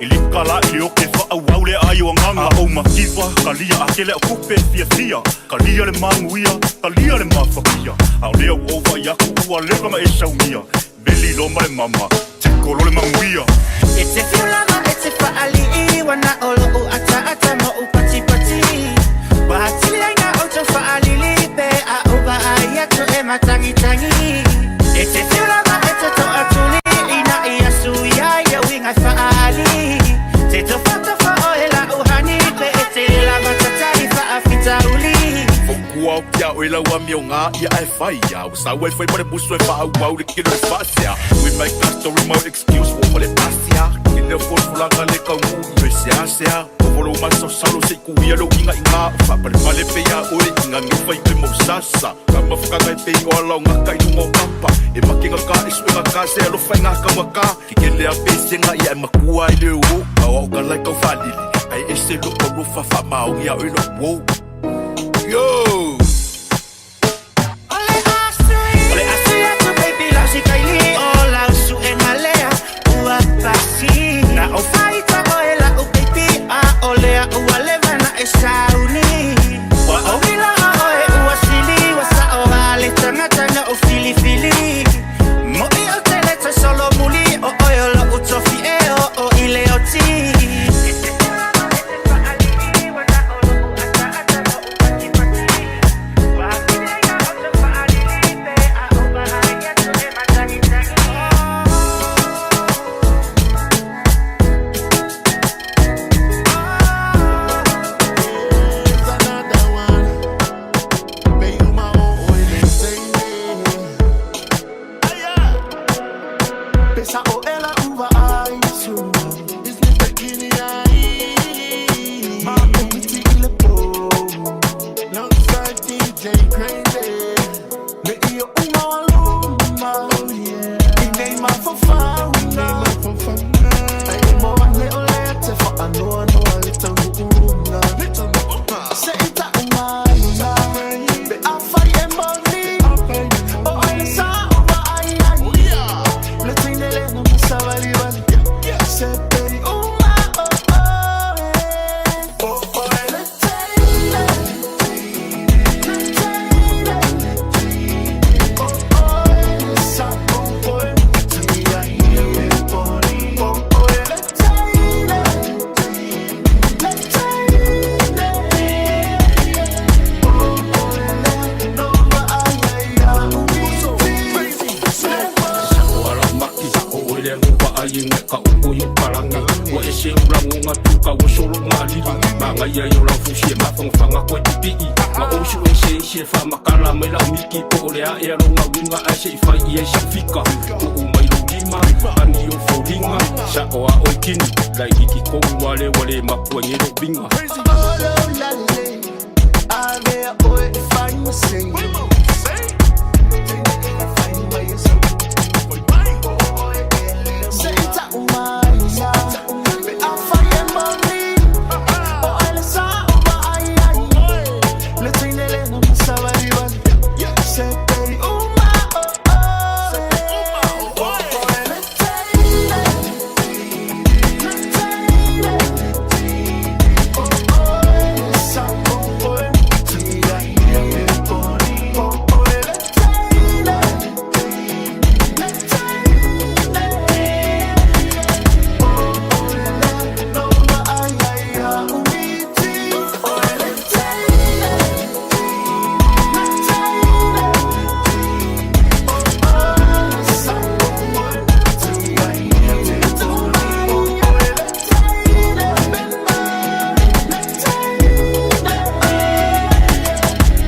E le kala i le oke wha au au le ai o anganga A o makiwa, kalia a kele o kupe fia fia Kalia le manguia, kalia le mafakia A o lea u ova i aku ua leva ma e saumia Veli lo ma le mama, te kolo le manguia E te fiu lava e te fa'ali'i Ua na o lo'u ata'ata mo'u patipati Ua atili ai na outou fa'alili Pe a ou va'ai atu e matagitagi E te fiu lava e te to'atuli Ina ia suia ia uiga e fa'aali Te tofatofa oe la'u hani Pe e te lava tatali fa'afitauli Fokua o kia oe lau ami o ngā ia e whai ia O sau e whai ma le musu e wha au le kilo e whaasea We make a story mo excuse wo le pasia Ke leo folafolaga le kaugū i oe seasea O volo masaosalo se i kuia lou iga i gā O fapalepale pe iā oe i gage fai oe mo sasa Ka mafakaga e pei o ala o gaka i luga o papa E makega ka e suega ka se alofa i gā kaugakā Ke kele a pesega ia e makua ai le ō Ka o ka lai kau faalili Ae ese lo'u alofa faamaoni iā oe lou uō Yo! O le asu atu baby lau sikaili O lau su'ega lea ua pasi Na ou fa'aita oe la'u baby A o lea ua leva na e sauni Ua ou iloa oe ua sili Ua sa'o a le tagata na ou filifili Mo'i ou te le toe solomuli O oe o lo'u tofi e o'o i le oti. E sa o ela uva ai sua. Ma o miti i le po. Alongside DJ Crazy. Le io uma waluma. Oh yeah. I nei mafafauna. Ai e mo ane o le te whaanoa noa le taunuunga. Se i ta umaina. Pe a whai e moni. O ai le sa o va ai ai. Le teine le na masawali wali. Se peri uma o o e. O o e le teine. Le teine. O o e le sa o o e ti ai e poni. O o e le teine. Le teine. O o e le no ma ai ai a umiti. Wala maki o ele no pa ai ngai ka uku yo palangi Wa e se ula ngonga tuka wa solo ngā lili Manga ia yo lau fusi e mawhangawhanga koe pipii Ma o su e se se wha makala mai lau miki Po o le a e alo ngā winga a se i whai i e sa fika Ko u mai lo lima, ani o faulinga Sa o a oi kini, lai hiki kou wale wale mapua nge lo vinga. Olo lale, avea oe e fai ma sei. Se i ta umaina, pe a fai e moni. O ai le sa o va ai ai. Le teine le na masawali wali. Se peri uma o o e. O o e le teine. Le teine. O o e le sa o o e ti ai e poni. O o e le teine. Le teine. O o e le no ma ai ai a umiti. O e le teine. Le teine. O o e le sa o o e ti ai e poni. O o e le teine. Le teine.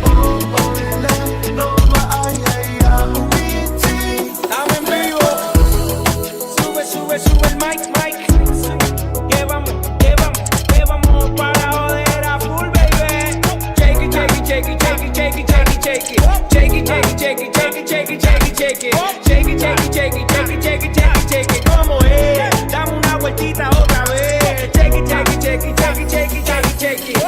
O o e le no ma ai ai a umiti. Estamos en vivo. Sube, sube, sube el mic, mic. Que vamos, que vamos, que vamos para joder a full, baby. Shake it, shake it, shake it, shake it, shake it, shake it, shake it. Shake it, shake it, shake it, shake it, shake it, shake it, shake it. Shake it, shake it, shake it, shake it, shake it, shake it, shake it. ¿Cómo es? Dame una vueltita otra vez. Shake it, shake it, shake it, shake it, shake it, shake it, shake it.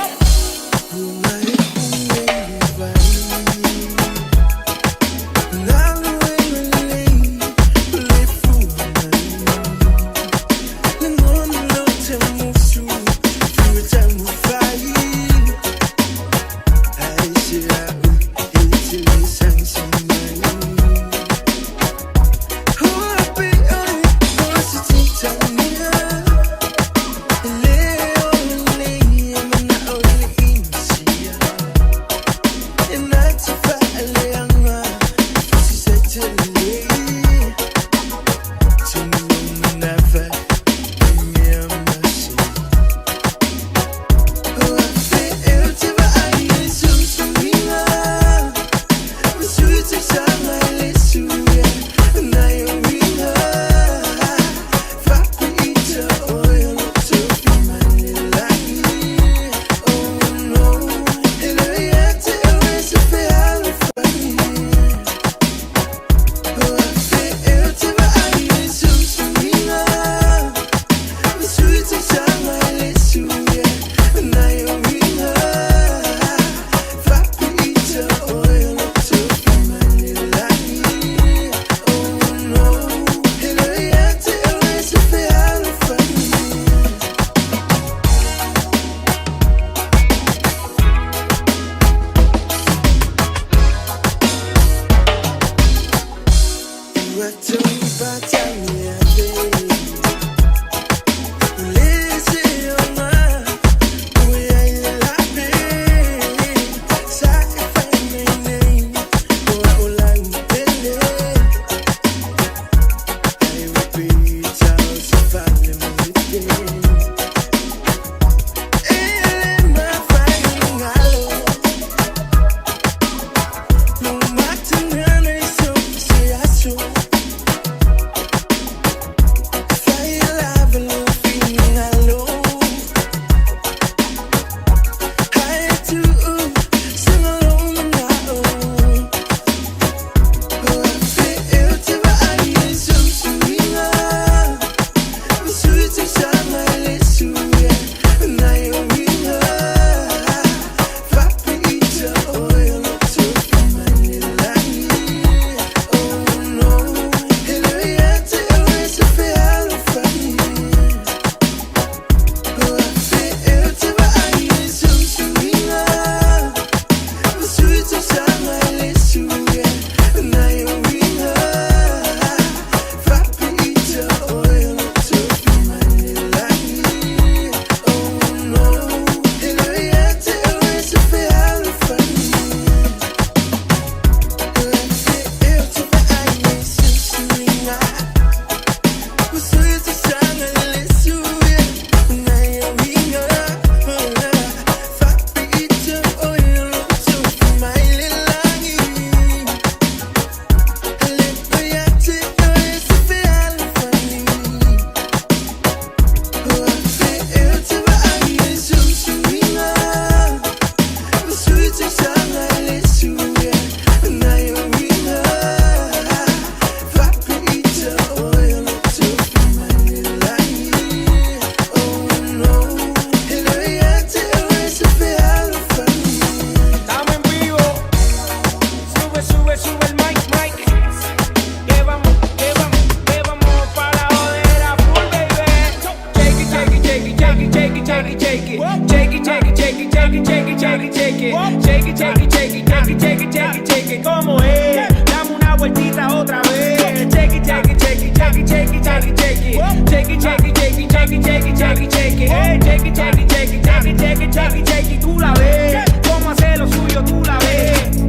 it, shake it, shake it, shake it. Shake it, shake it, shake it, shake it, shake it, shake it, shake it. Hey, shake it, shake it, shake it, shake it, shake it, shake it, shake it. Tú la ves, cómo hace lo suyo, tú la ves.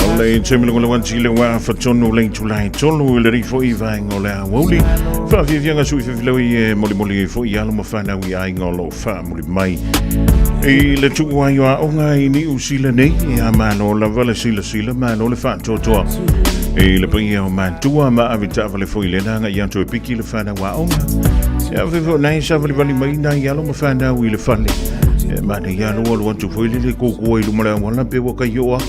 O le taimi le wanti le wā whatonu le tulai tolu i le rifo i vaenga o le awauli. Whaafiafianga sui whiwhilawi e molimoli e fo i alo ma whanau i ainga o lo wha moli mai. I le tuku ai o a onga i ni usila nei, e a malo lava le sila sila, malo le whaatoatoa. I le paia o matua ma ave taavale foi le langa i atu e piki le whanau a onga. E a whiwhi o nei sa vali vali mai nai alo ma whanau i le fale. E mana ia alo alu atu foi le le kōkua i luma le awala pe waka i oa.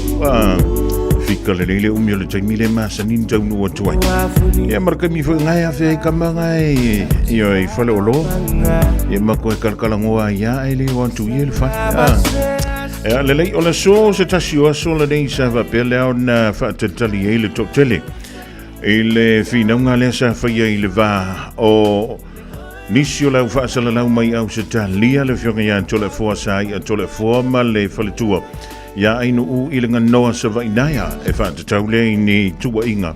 Fika le lele umi o le taimi le masani ni taunu atu ai. Ia mara kaimi foi ngai a whea i kama ngai i o i fale o loa. Ia mako e kalakala ngoa ia e le o atu i e le fale. Ia le lei o le so se tasi o aso le nei sa wapea le ao na whaatalitali e le totele. I le finauga lea sa faia i le va o nisi o le au faasalalau mai Ausetalia, le afioga ia Toleafoa sa i'a Toleafoa ma le faletua ia Ainuu i le ganoa Savainaea e faatatau lea i ni tuuaiga.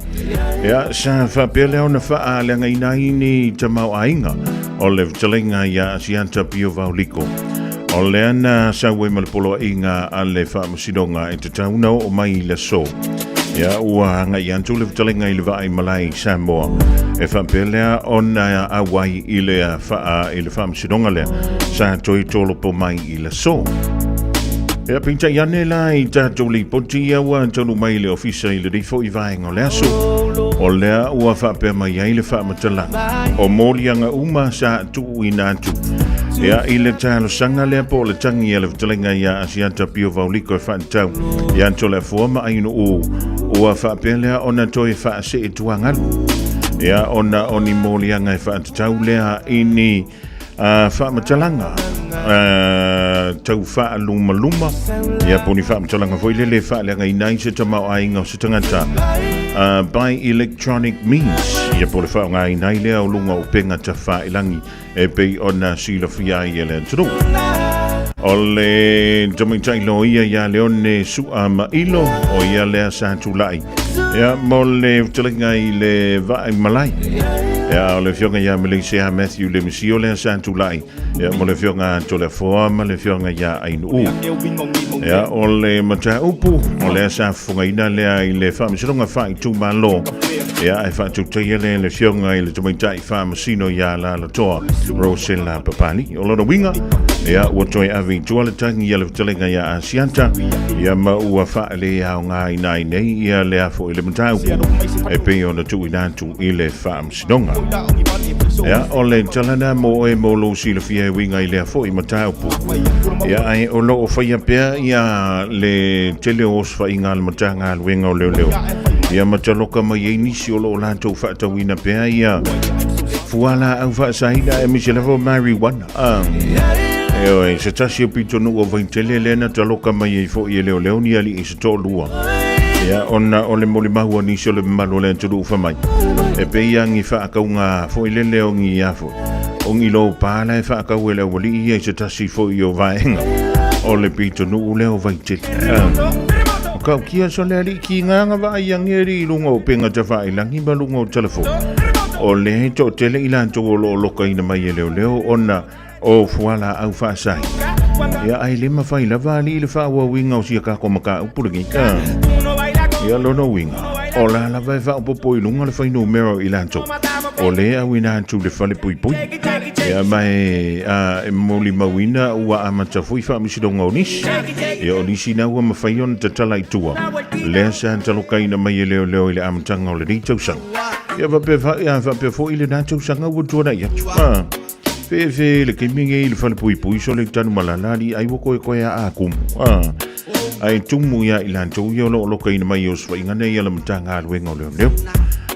Ia, sa faapea lea ona faaaleagaina ai ni tamaoaiga o le fetalaiga ia Asiata Pio Vaoliko. O lea na sau ai ma le poloaiga a le Faamasinoga e tatau na oo mai i le aso. Ia, ua agai atu le fetalaiga i le vaai malae i Samoa. E faapea lea ona auai i le, faa, i le Faamasinoga lea sa toe tolopo mai i le aso. Ia, peitai ane la i tatou lipoti ia ua taunuu mai i le ofisa i lenei foi vaega o le aso. O lea ua faapea mai ai le faamatalaga o moliaga uma sa tuuina atu. Ia, i le talosaga lea po o le tagi a le fetalaiga ia Asiata Pio Vaoliko e faatatau ia Toleafoa ma Ainuu, ua faapea lea ona toe faasee tuagalu. Ia, ona o ni moliaga e faatatau lea i ni faamatalaga tau faalumaluma, ia po o ni faamatalaga foi lele e faaleagaina ai se tamaoaiga o se tagata by electronic means, ia po o le faaaogaina ai lea o luga o upega tafailagi e pei ona silafia ai e le atunuu. O le tamaitai loia ia Leone Sua Mailo, o ia lea sa tulai ia mo le fetalaiga i le vaai malae. Ia, o le afioga ia Malaysia Matthew Lemisio lea sa tulai ia mo le afioga Toleafoa ma le afioga ia Ainuu. Ia, o le mataupu o lea sa fofogaina lea i le Faamasinoga Faaitumalo ia e faatautaia lea le afioga i le tamaitai Faamasino ia Lalatoa Rosella Papali. O lona uiga, ia ua toe ave i tua le tagi a le fetalaiga ia Asiata, ia ma ua faaleaogaina ai nei ia lea foi le mataupu e pei ona tuuina atu i le Faamasinoga. Ia, o le tala lena mo oe mo lou silafia e uiga i lea foi mataupu. Ia, ae o lo o faia pea ia le tele o osofaiga a le Matagaluega o Leoleo, ia ma taloka mai ai nisi o lo o latou faatauina pea ia fualaau faasaina aemaise lava o marijuana. Ioe, se tasi o pitonuu o Vaitele lea na taloka mai ai foi e leoleo ni alii se toalua. Ia, ona o le molimau a nisi o le mamalu o le atunuu fai mai, e pei lava ni faakauga foi lele o ni a foi, o ni lopa la e faakau e le aualii ia i se tasi foi o vaega o le pitonuu lea o Vaitele. O kaukia so le alii ki ngā vaai ange ri i lunga o penga tawhailagi ma lunga o telefoni. O lea e toatele i latou o lo o lokaina mai e leoleo ona o fualaau faasai. Ia ai le mawhai lava ali i le whaauauinga o sia kako mataupu lenei. Ia lona uiga, o la lava e faaopoopo i luga le fuainumera o i latou o lea auina atu le fale puipui. Ia ma e, a, e molimauina ua amata foi faamasinoga o nisi. Ia o nisi na ua mafai ona tatala i tua. Lea sa talokaina mai e leoleo i le amataga o lenei tausaga. Ia faapea fa, ia faapea foi lena tausaga ua tuanai atu. A, feefee le taimi nei i le fale puipui so le tanu malala ali ai ua koekoe a a kumu. A, ai tumu ia i latou ia o lo o lokaina mai e osofaiga nei a le Matagaluega o Leoleo.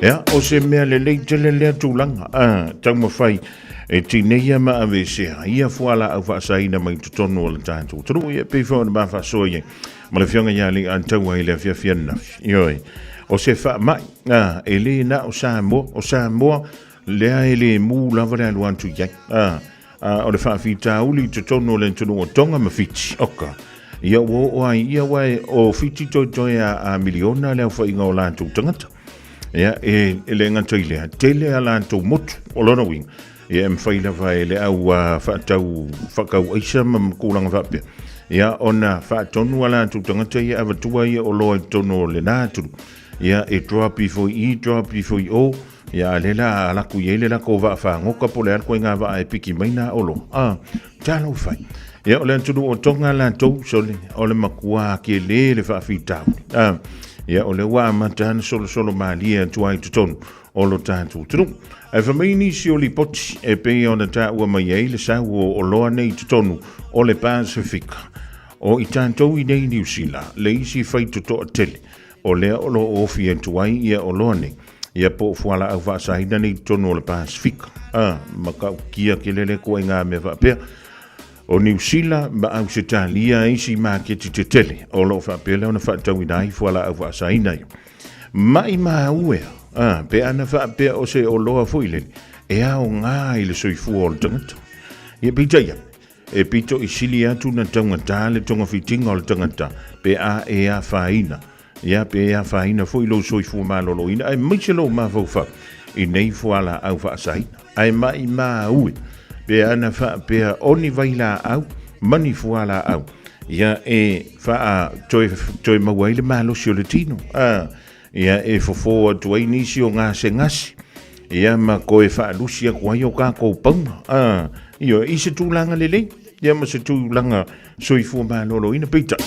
Ia, o se mea lelei tele lea tulaga. A, taumafai e tineia ma aveesea ia fualaau faasaina mai totonu o le tatou atunuu. Ia, e pei foi ona ma faasoa i ai ma le afioga ia Alii-a-Taua i le afiafi ananafi. Ioe, o se faamai, a, e le na o Samoa, o Samoa lea e le mu lava le alu atu i ai. A, a, o le faafitauli i totonu o le atunuu o Tonga ma Fiti, oka, ia ua oo ai ia, aua o Fiti toetoe a miliona le aofaiga o latou tagata. Ia, e, e le gata i lea, tele a latou motu, o lona uiga, ia e mafai lava e le au faatau faakau aisa ma tulaga faapea, ia ona faatonu a latou tagata ia avatua ia oloa i totonu o lena atunuu, ia e drop ifo i i, drop ifo i o, ia a lea la a laku i ai le lako vaa fagota po o le a le ituaiga vaa e piki mai nā oloa, a, talofa e. Ia o le atunuu o Tonga latou, sole, o le matua kele le faafitauli. A, ia o lea ua amata ona solosolo malie atu ai i totonu o lo tatou atunuu. Ae fai mai nisi o lipoti e pei ona taua mai ai le sau o oloa nei i totonu o le Pasifika. O i tatou i nei i Niu Sila, le isi faitotoa tele o lea o lo o ofi atu ai ia oloa nei, ia po o fualaau faasaina nei i totonu o le Pasifika. A, matautia tele lea ituaiga mea faapea. O Niu Sila ma Ausetalia isi maketi tetele o lo o faapea lea ona faatauina ai fualaau faasaina ia. Maimau ea, a, pe ana faapea o se oloa foi lele, e aoga i le soifua o le tagata. Ia peitai ane, e pito i sili atu na taugata le togafitiga o le tagata pe a e afaina, ia pe e afaina foi lou soifua maloloina aemaise lou mafaufau i nei fualaau faasaina. Ae maimau e, pe ana faapea o ni vailaau ma ni fualaau, ia e faa toe, toe maua ai le malosi o le tino, a, ia e fofo atu ai nisi o gasegase, ia ma toe faalusi atu ai o tatou pauna, a, ioe, i se tulaga lelei, ia ma se tulaga soifua maloloina. Peitai,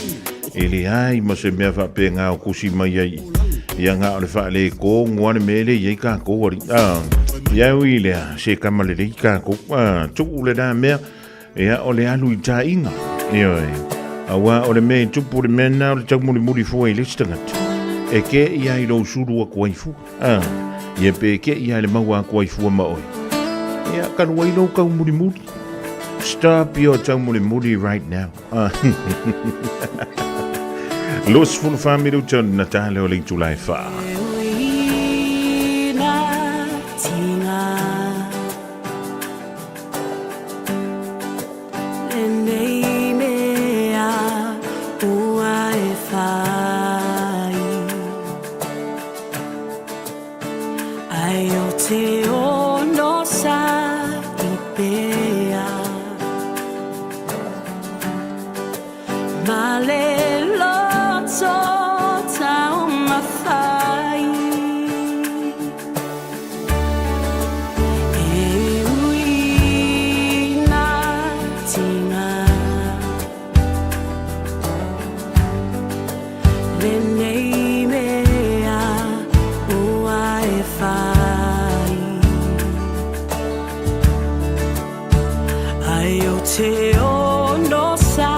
e leai ma se mea faapena o tusi mai ai ia na o le faaletonu lava le mea lea e i ai tatou alii. A, ia ui i lea, se tama lelei tatou. A, tuu lena mea, ia o le alu i taaiga. Ioe, aua o le mea e tupu le mea lena o le taumulimuli fua i le isi tagata. E kē ia i lou sulu atu ai fua. A, ia pe kē ia i le maua atu ai fua ma oe. Ia, talu ai lou taumulimuli. Stop your taumulimuli right now. 24 minuta na tale o le itula e wha. Ai o te ono sa i pea Ma le loto taumafai E ui nā tinga Lenei mea ua e whai Ai o te ono sa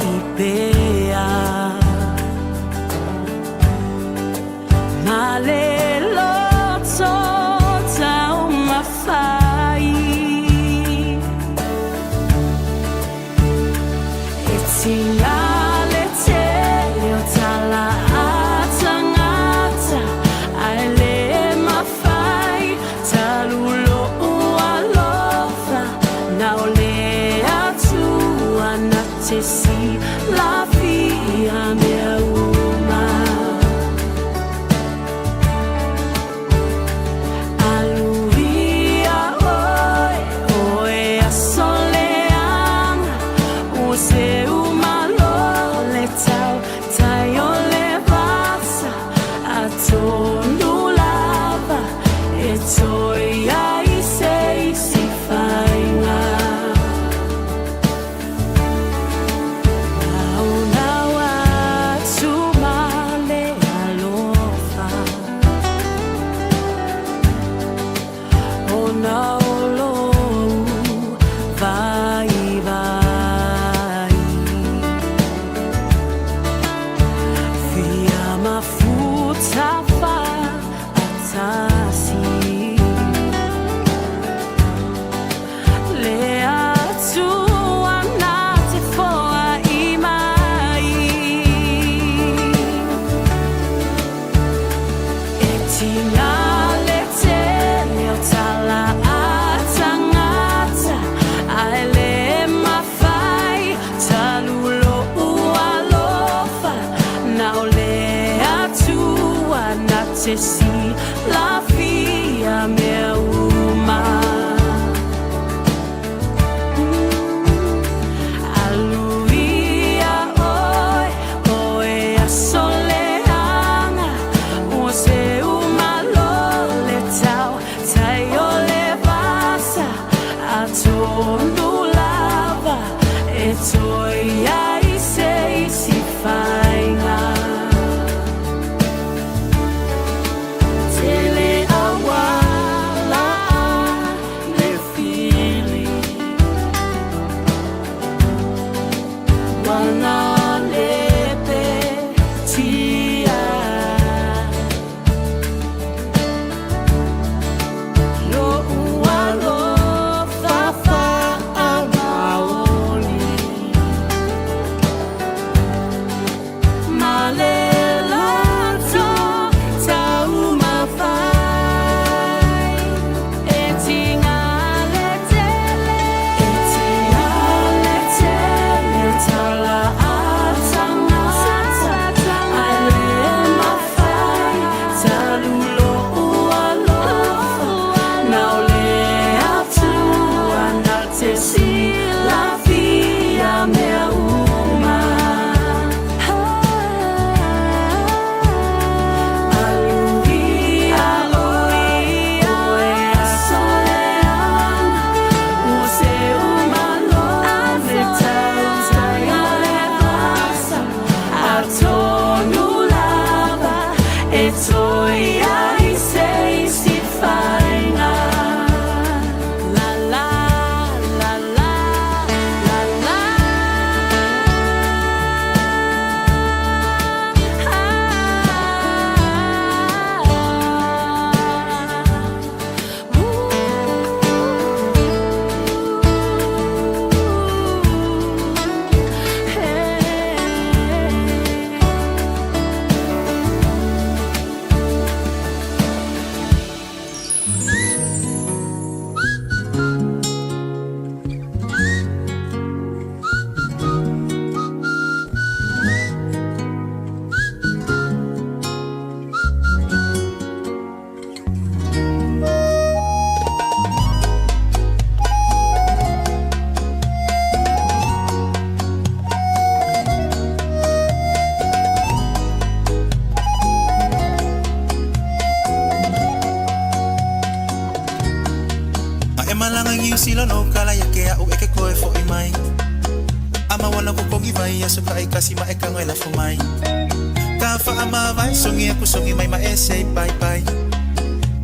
i pea Ma le loto taumafai E tinga le tele o tala a tangata Ae le mafai talu lo'u alofa Na o le Atua na te silafia mea uma Aluia oe, oe aso leaga Ua seu malo le tau tai o le vasa Atonu lava e toe ai se isi faiga Naonao atu ma le alofa Ona o lou vaivai Fia mafuta faatasi Le Atua na te foai mai E tinga le tele o tala a malaga i Niusila lou kala ia ke a'u e ke koe fo'i mai. A maua lau kokogi vai aso ta'itasi ma e tago e lafo mai. Ka fa'amavae sogi aku sogi mai ma e sei pai pai.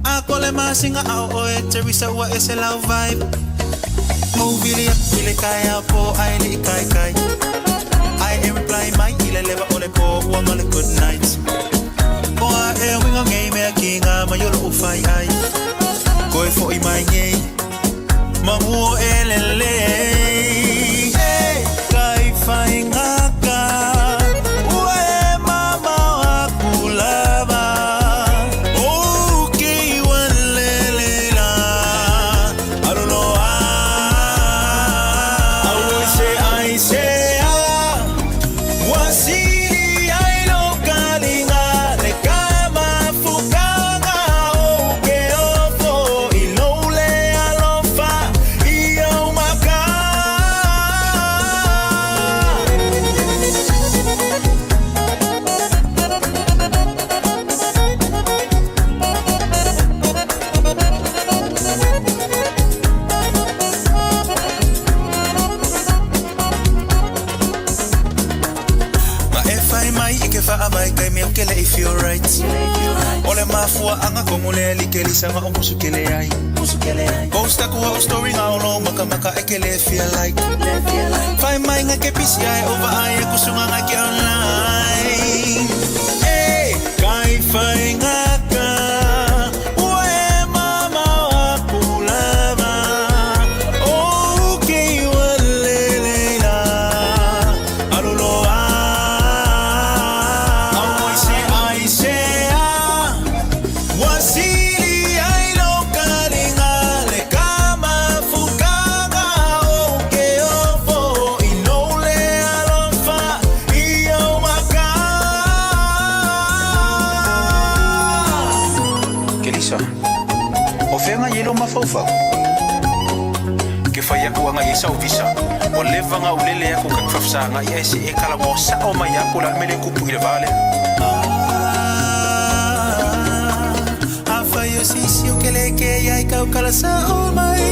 A kole masinga ao oe Teresa ua ese lau vibe. Ou vili aku i le kaeao po ae li'i kaikai. Ae e reply mai i le lewa o le po ua ma le good night. O a e uiga nei mea ki ngā mai o lo'u fai ai. Koe fo'i mai nei Mamu o e lelei. Hey, kai whainga ka Ua e mamao aku lava O ke iwa lelei la Alu loa Au i se ai se a Ua sili ai lo kaliga le ka mafukanga o ke ofo i lou le alofa i ou maka. Ma e fai mai i ke fa'avae kai mea o ke le'i feel right. O le mafua'aga kogo lea like lisaga o musu kele ai. Post aku a'u story ga o lou makamaka e ke le feel like. Fai mai ga ke pisi ai o va'ai aku suga ga ke online. E kai faiga ka ua e mamao aku lava o ke iwa lelei la alu loa. Au i se ai se a ua sili ai lou kaliga le ka mafukaga o ke ofo i lou le alofa i ou maka. Kelisa, o fea agai ai lou mafaufau? Ke fai aku agai ai sau visa, ua leva ona ou lele aku ka te faafesaga'i ae se e talanoa sa'o mai ia po o le a le mea lea e tupu i le va lea. Afai o se isi o ke le ke ai kau kala sa'o mai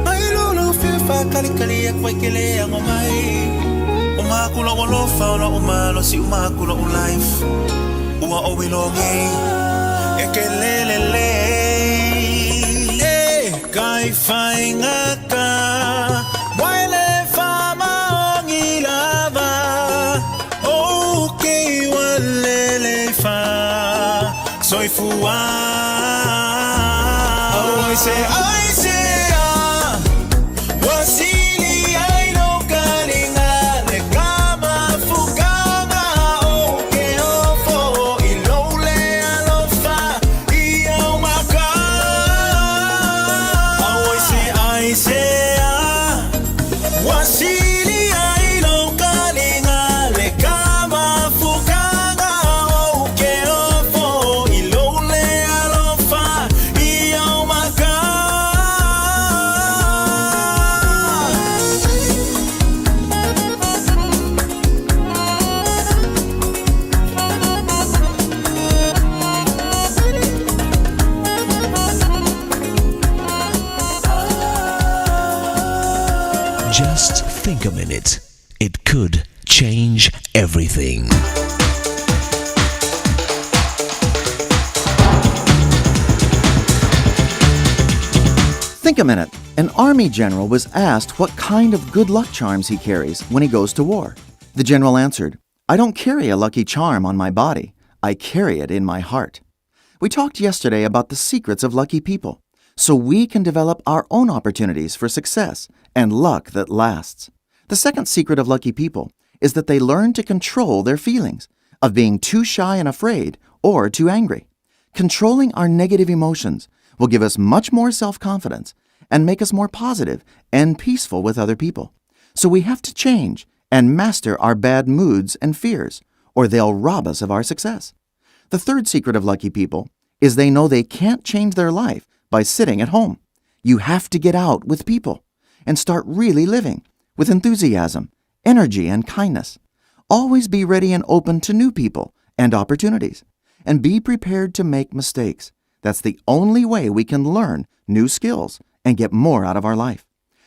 mai lo lou fia fa'akalikali aku ai ke le ago mai o maku lo'u alofa o lo'u malosi o maku lo'u life ua ou iloa nei e ke lele lei e kai faiga ka wai le fa'amaogi lava o ke ua lelei fa soifua. Au ai se ai se a ua sili ai lou kaliga le ka mafukaga o ke ofo i lou le alofa i ou maka. Au ai se ai se a ua sili ai lou kaliga le ka mafukaga o ke ofo i lou le alofa i ou maka. Just think a minute. It could change everything. Think a minute. An army general was asked what kind of good luck charms he carries when he goes to war. The general answered, I don't carry a lucky charm on my body, I carry it in my heart. We talked yesterday about the secrets of lucky people, so we can develop our own opportunities for success and luck that lasts. The second secret of lucky people is that they learn to control their feelings of being too shy and afraid or too angry. Controlling our negative emotions will give us much more self confidence and make us more positive and peaceful with other people. So we have to change and master our bad moods and fears, or they'll rob us of our success. The third secret of lucky people is they know they can't change their life by sitting at home. You have to get out with people and start really living with enthusiasm, energy, and kindness. Always be ready and open to new people and opportunities, and be prepared to make mistakes. That's the only way we can learn new skills and get more out of our life.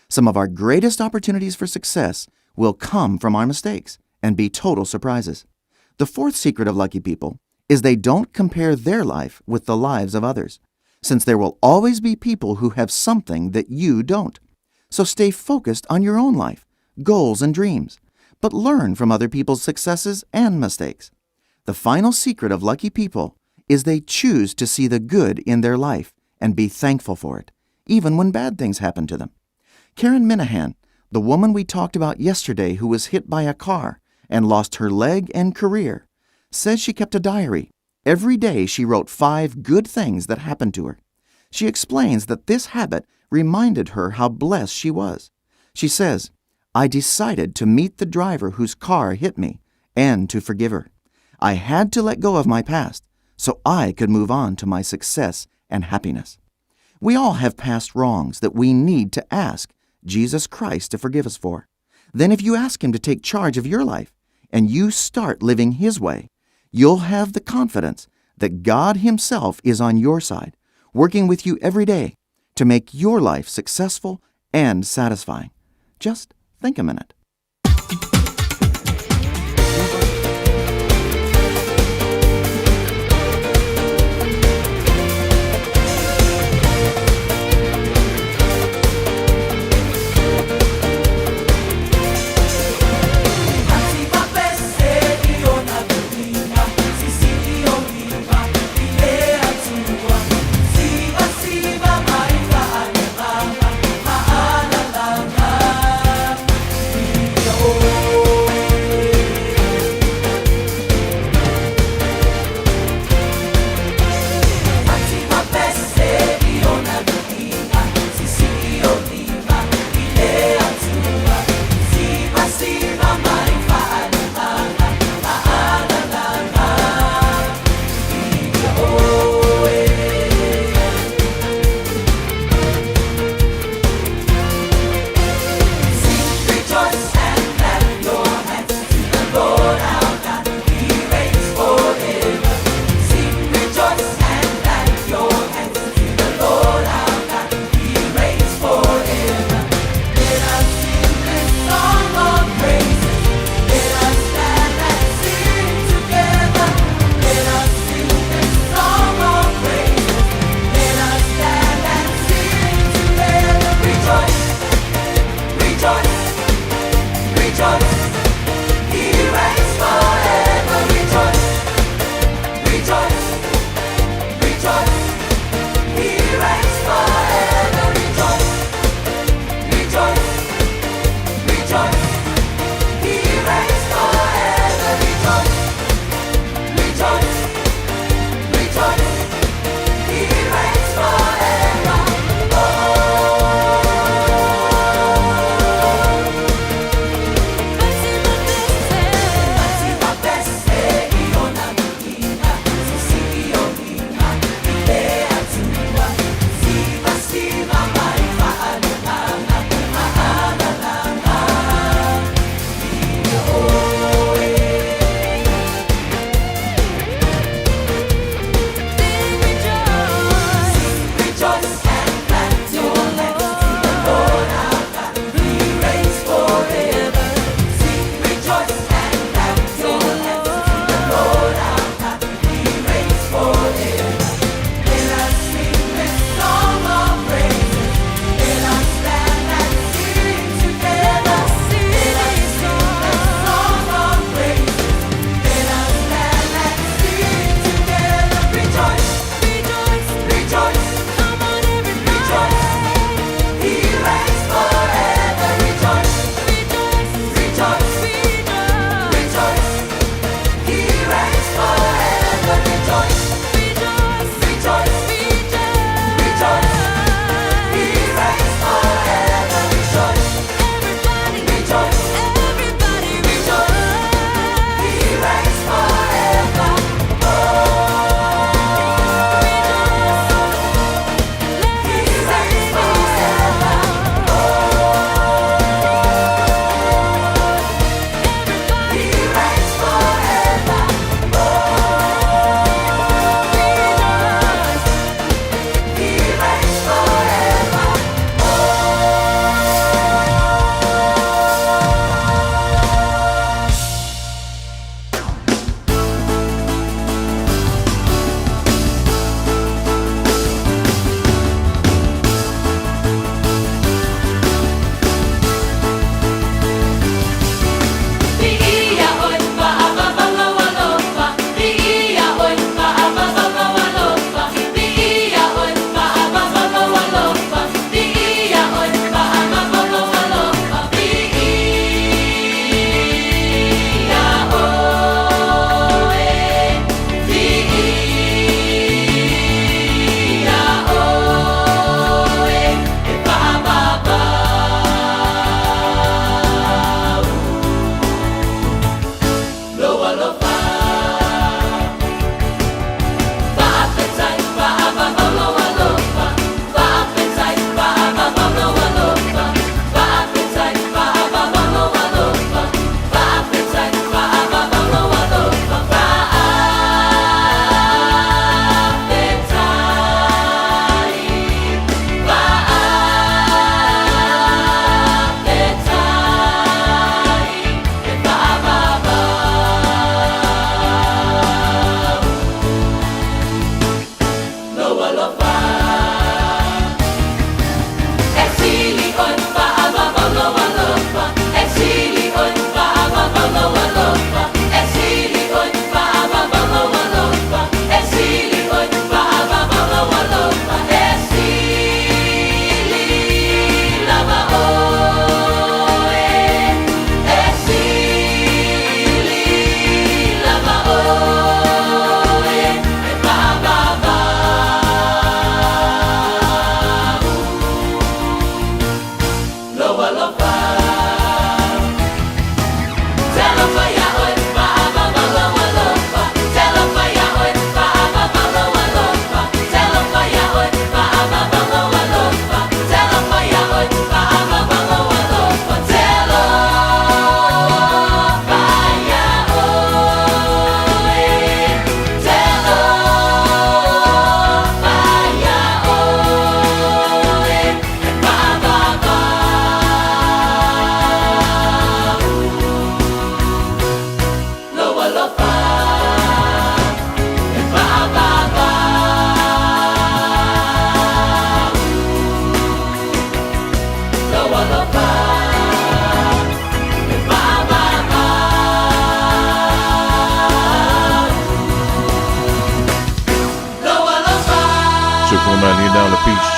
Some of our greatest opportunities for success will come from our mistakes and be total surprises. The fourth secret of lucky people is they don't compare their life with the lives of others, since there will always be people who have something that you don't. So stay focused on your own life, goals, and dreams, but learn from other people's successes and mistakes. The final secret of lucky people is they choose to see the good in their life and be thankful for it, even when bad things happen to them. Karen Minahan, the woman we talked about yesterday who was hit by a car and lost her leg and career, says she kept a diary. Every day she wrote five good things that happened to her. She explains that this habit reminded her how blessed she was. She says, I decided to meet the driver whose car hit me and to forgive her. I had to let go of my past so I could move on to my success and happiness. We all have past wrongs that we need to ask Jesus Christ to forgive us for. Then, if you ask Him to take charge of your life and you start living His way, you'll have the confidence that God Himself is on your side, working with you every day to make your life successful and satisfying. Just think a minute. Siva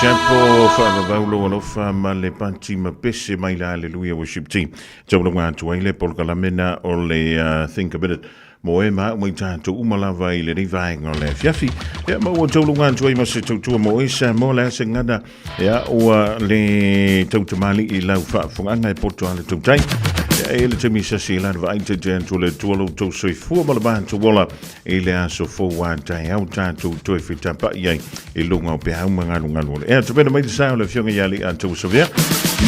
Chapo faavavau lou alofa ma le pati ma pese mai la Hallelujah Worship Team. Taulaga atu ai le polokalame na o le Think a Minute mo e ma au mai tātou uma lava i lenei vaega o le afiafi. Ia, ma ua taulaga atu ai ma se tautua mo e Samoa le ase gana, ia, ua le tautamali i lau faafogaaga e poto a le tautai. Ia, e le taimi sasi e lana vaai te te atu le tua lou tau soifua ma le matou ola i le aso fou a taeao tatou toe fetapa'i ai i luga o peau ma galugalu o le ea. Tapena mai le sa o le Afioga ia Alii Savea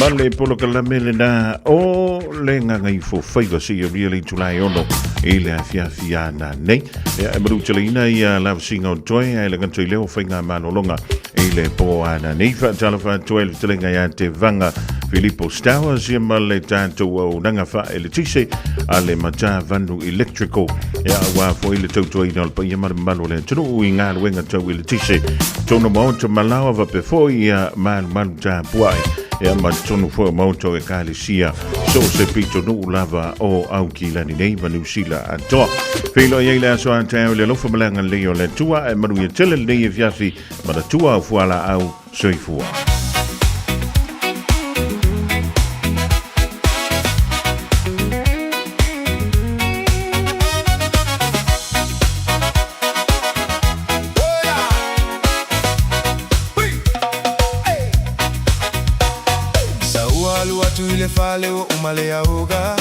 ma le polokalame lena o le Gagaifo Faiva seia ulia le itula e 6 i le afiafi a nanei. Ia, e maluteleina ia lavasiga o toe ae le gata i lea o faiga malologa i le po a nanei. Faatalofa atu ai le fetalaiga ia te Vaga Filipo Stowers ia ma le tatou auaunaga faaeletise a le Matavanu Electrical. Ia, aua foi le tautuaina o le paia ma le mamalu o le atunuu i galuega tau eletise. Tonu maota malaoa vape foi ia malumalu tapuai. Ia, ma tonu foi o maota o ekalesia so o se pitonuu lava o Aukilani nei ma Niu Sila atoa. Feiloai ai le aso a taeao i le alofa ma le agalelei o le Atua, ae manuia tele lenei afiafi manatua au fualaau soifua. Sa ua alu atu i le fale ua uma le auga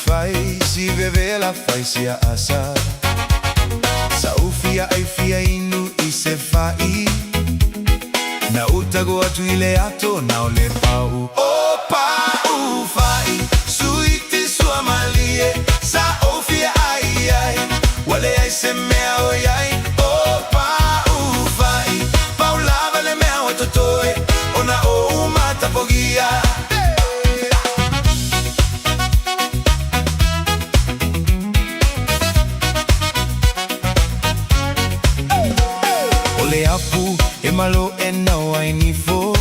Fai si vevela fai si aasa Sa ufia ai fia inu i se fa'i Na utago atu i le ato na o le pau O pau fa'i suiti sua malie Sa ou fia ai ai Ua leai se mea o iai O pau fa'i pau lava le mea o totoe Ona ou matapogia. O le apu e malo e nau ai nifo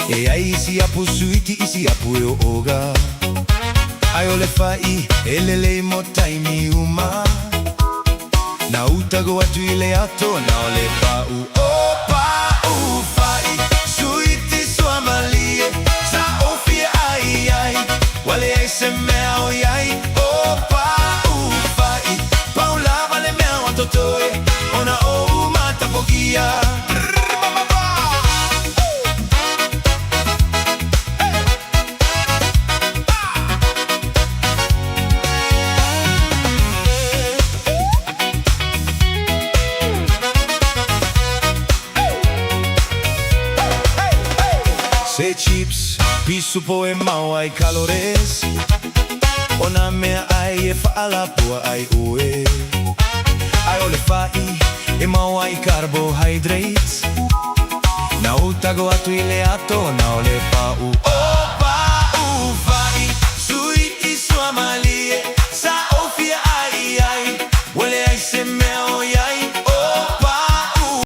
E ai isi apu suiti isi apu e o oga Ai o le fa'i e lelei mo taimi uma Na utago atu i le ato na o le pa'u O pa'u fa'i suiti sua malie Sa ou fia ai ai Ua leai se mea o iai O pa'u fa'i Pau lava le mea ua totoe Ona ou matapogia. Se chips, pisu po e mau ai kalores O nā mea ai e whaalapua ai oe Ai o le fa'i e mau ai carbohydrates Na utago atu i le ato na o le pa'u.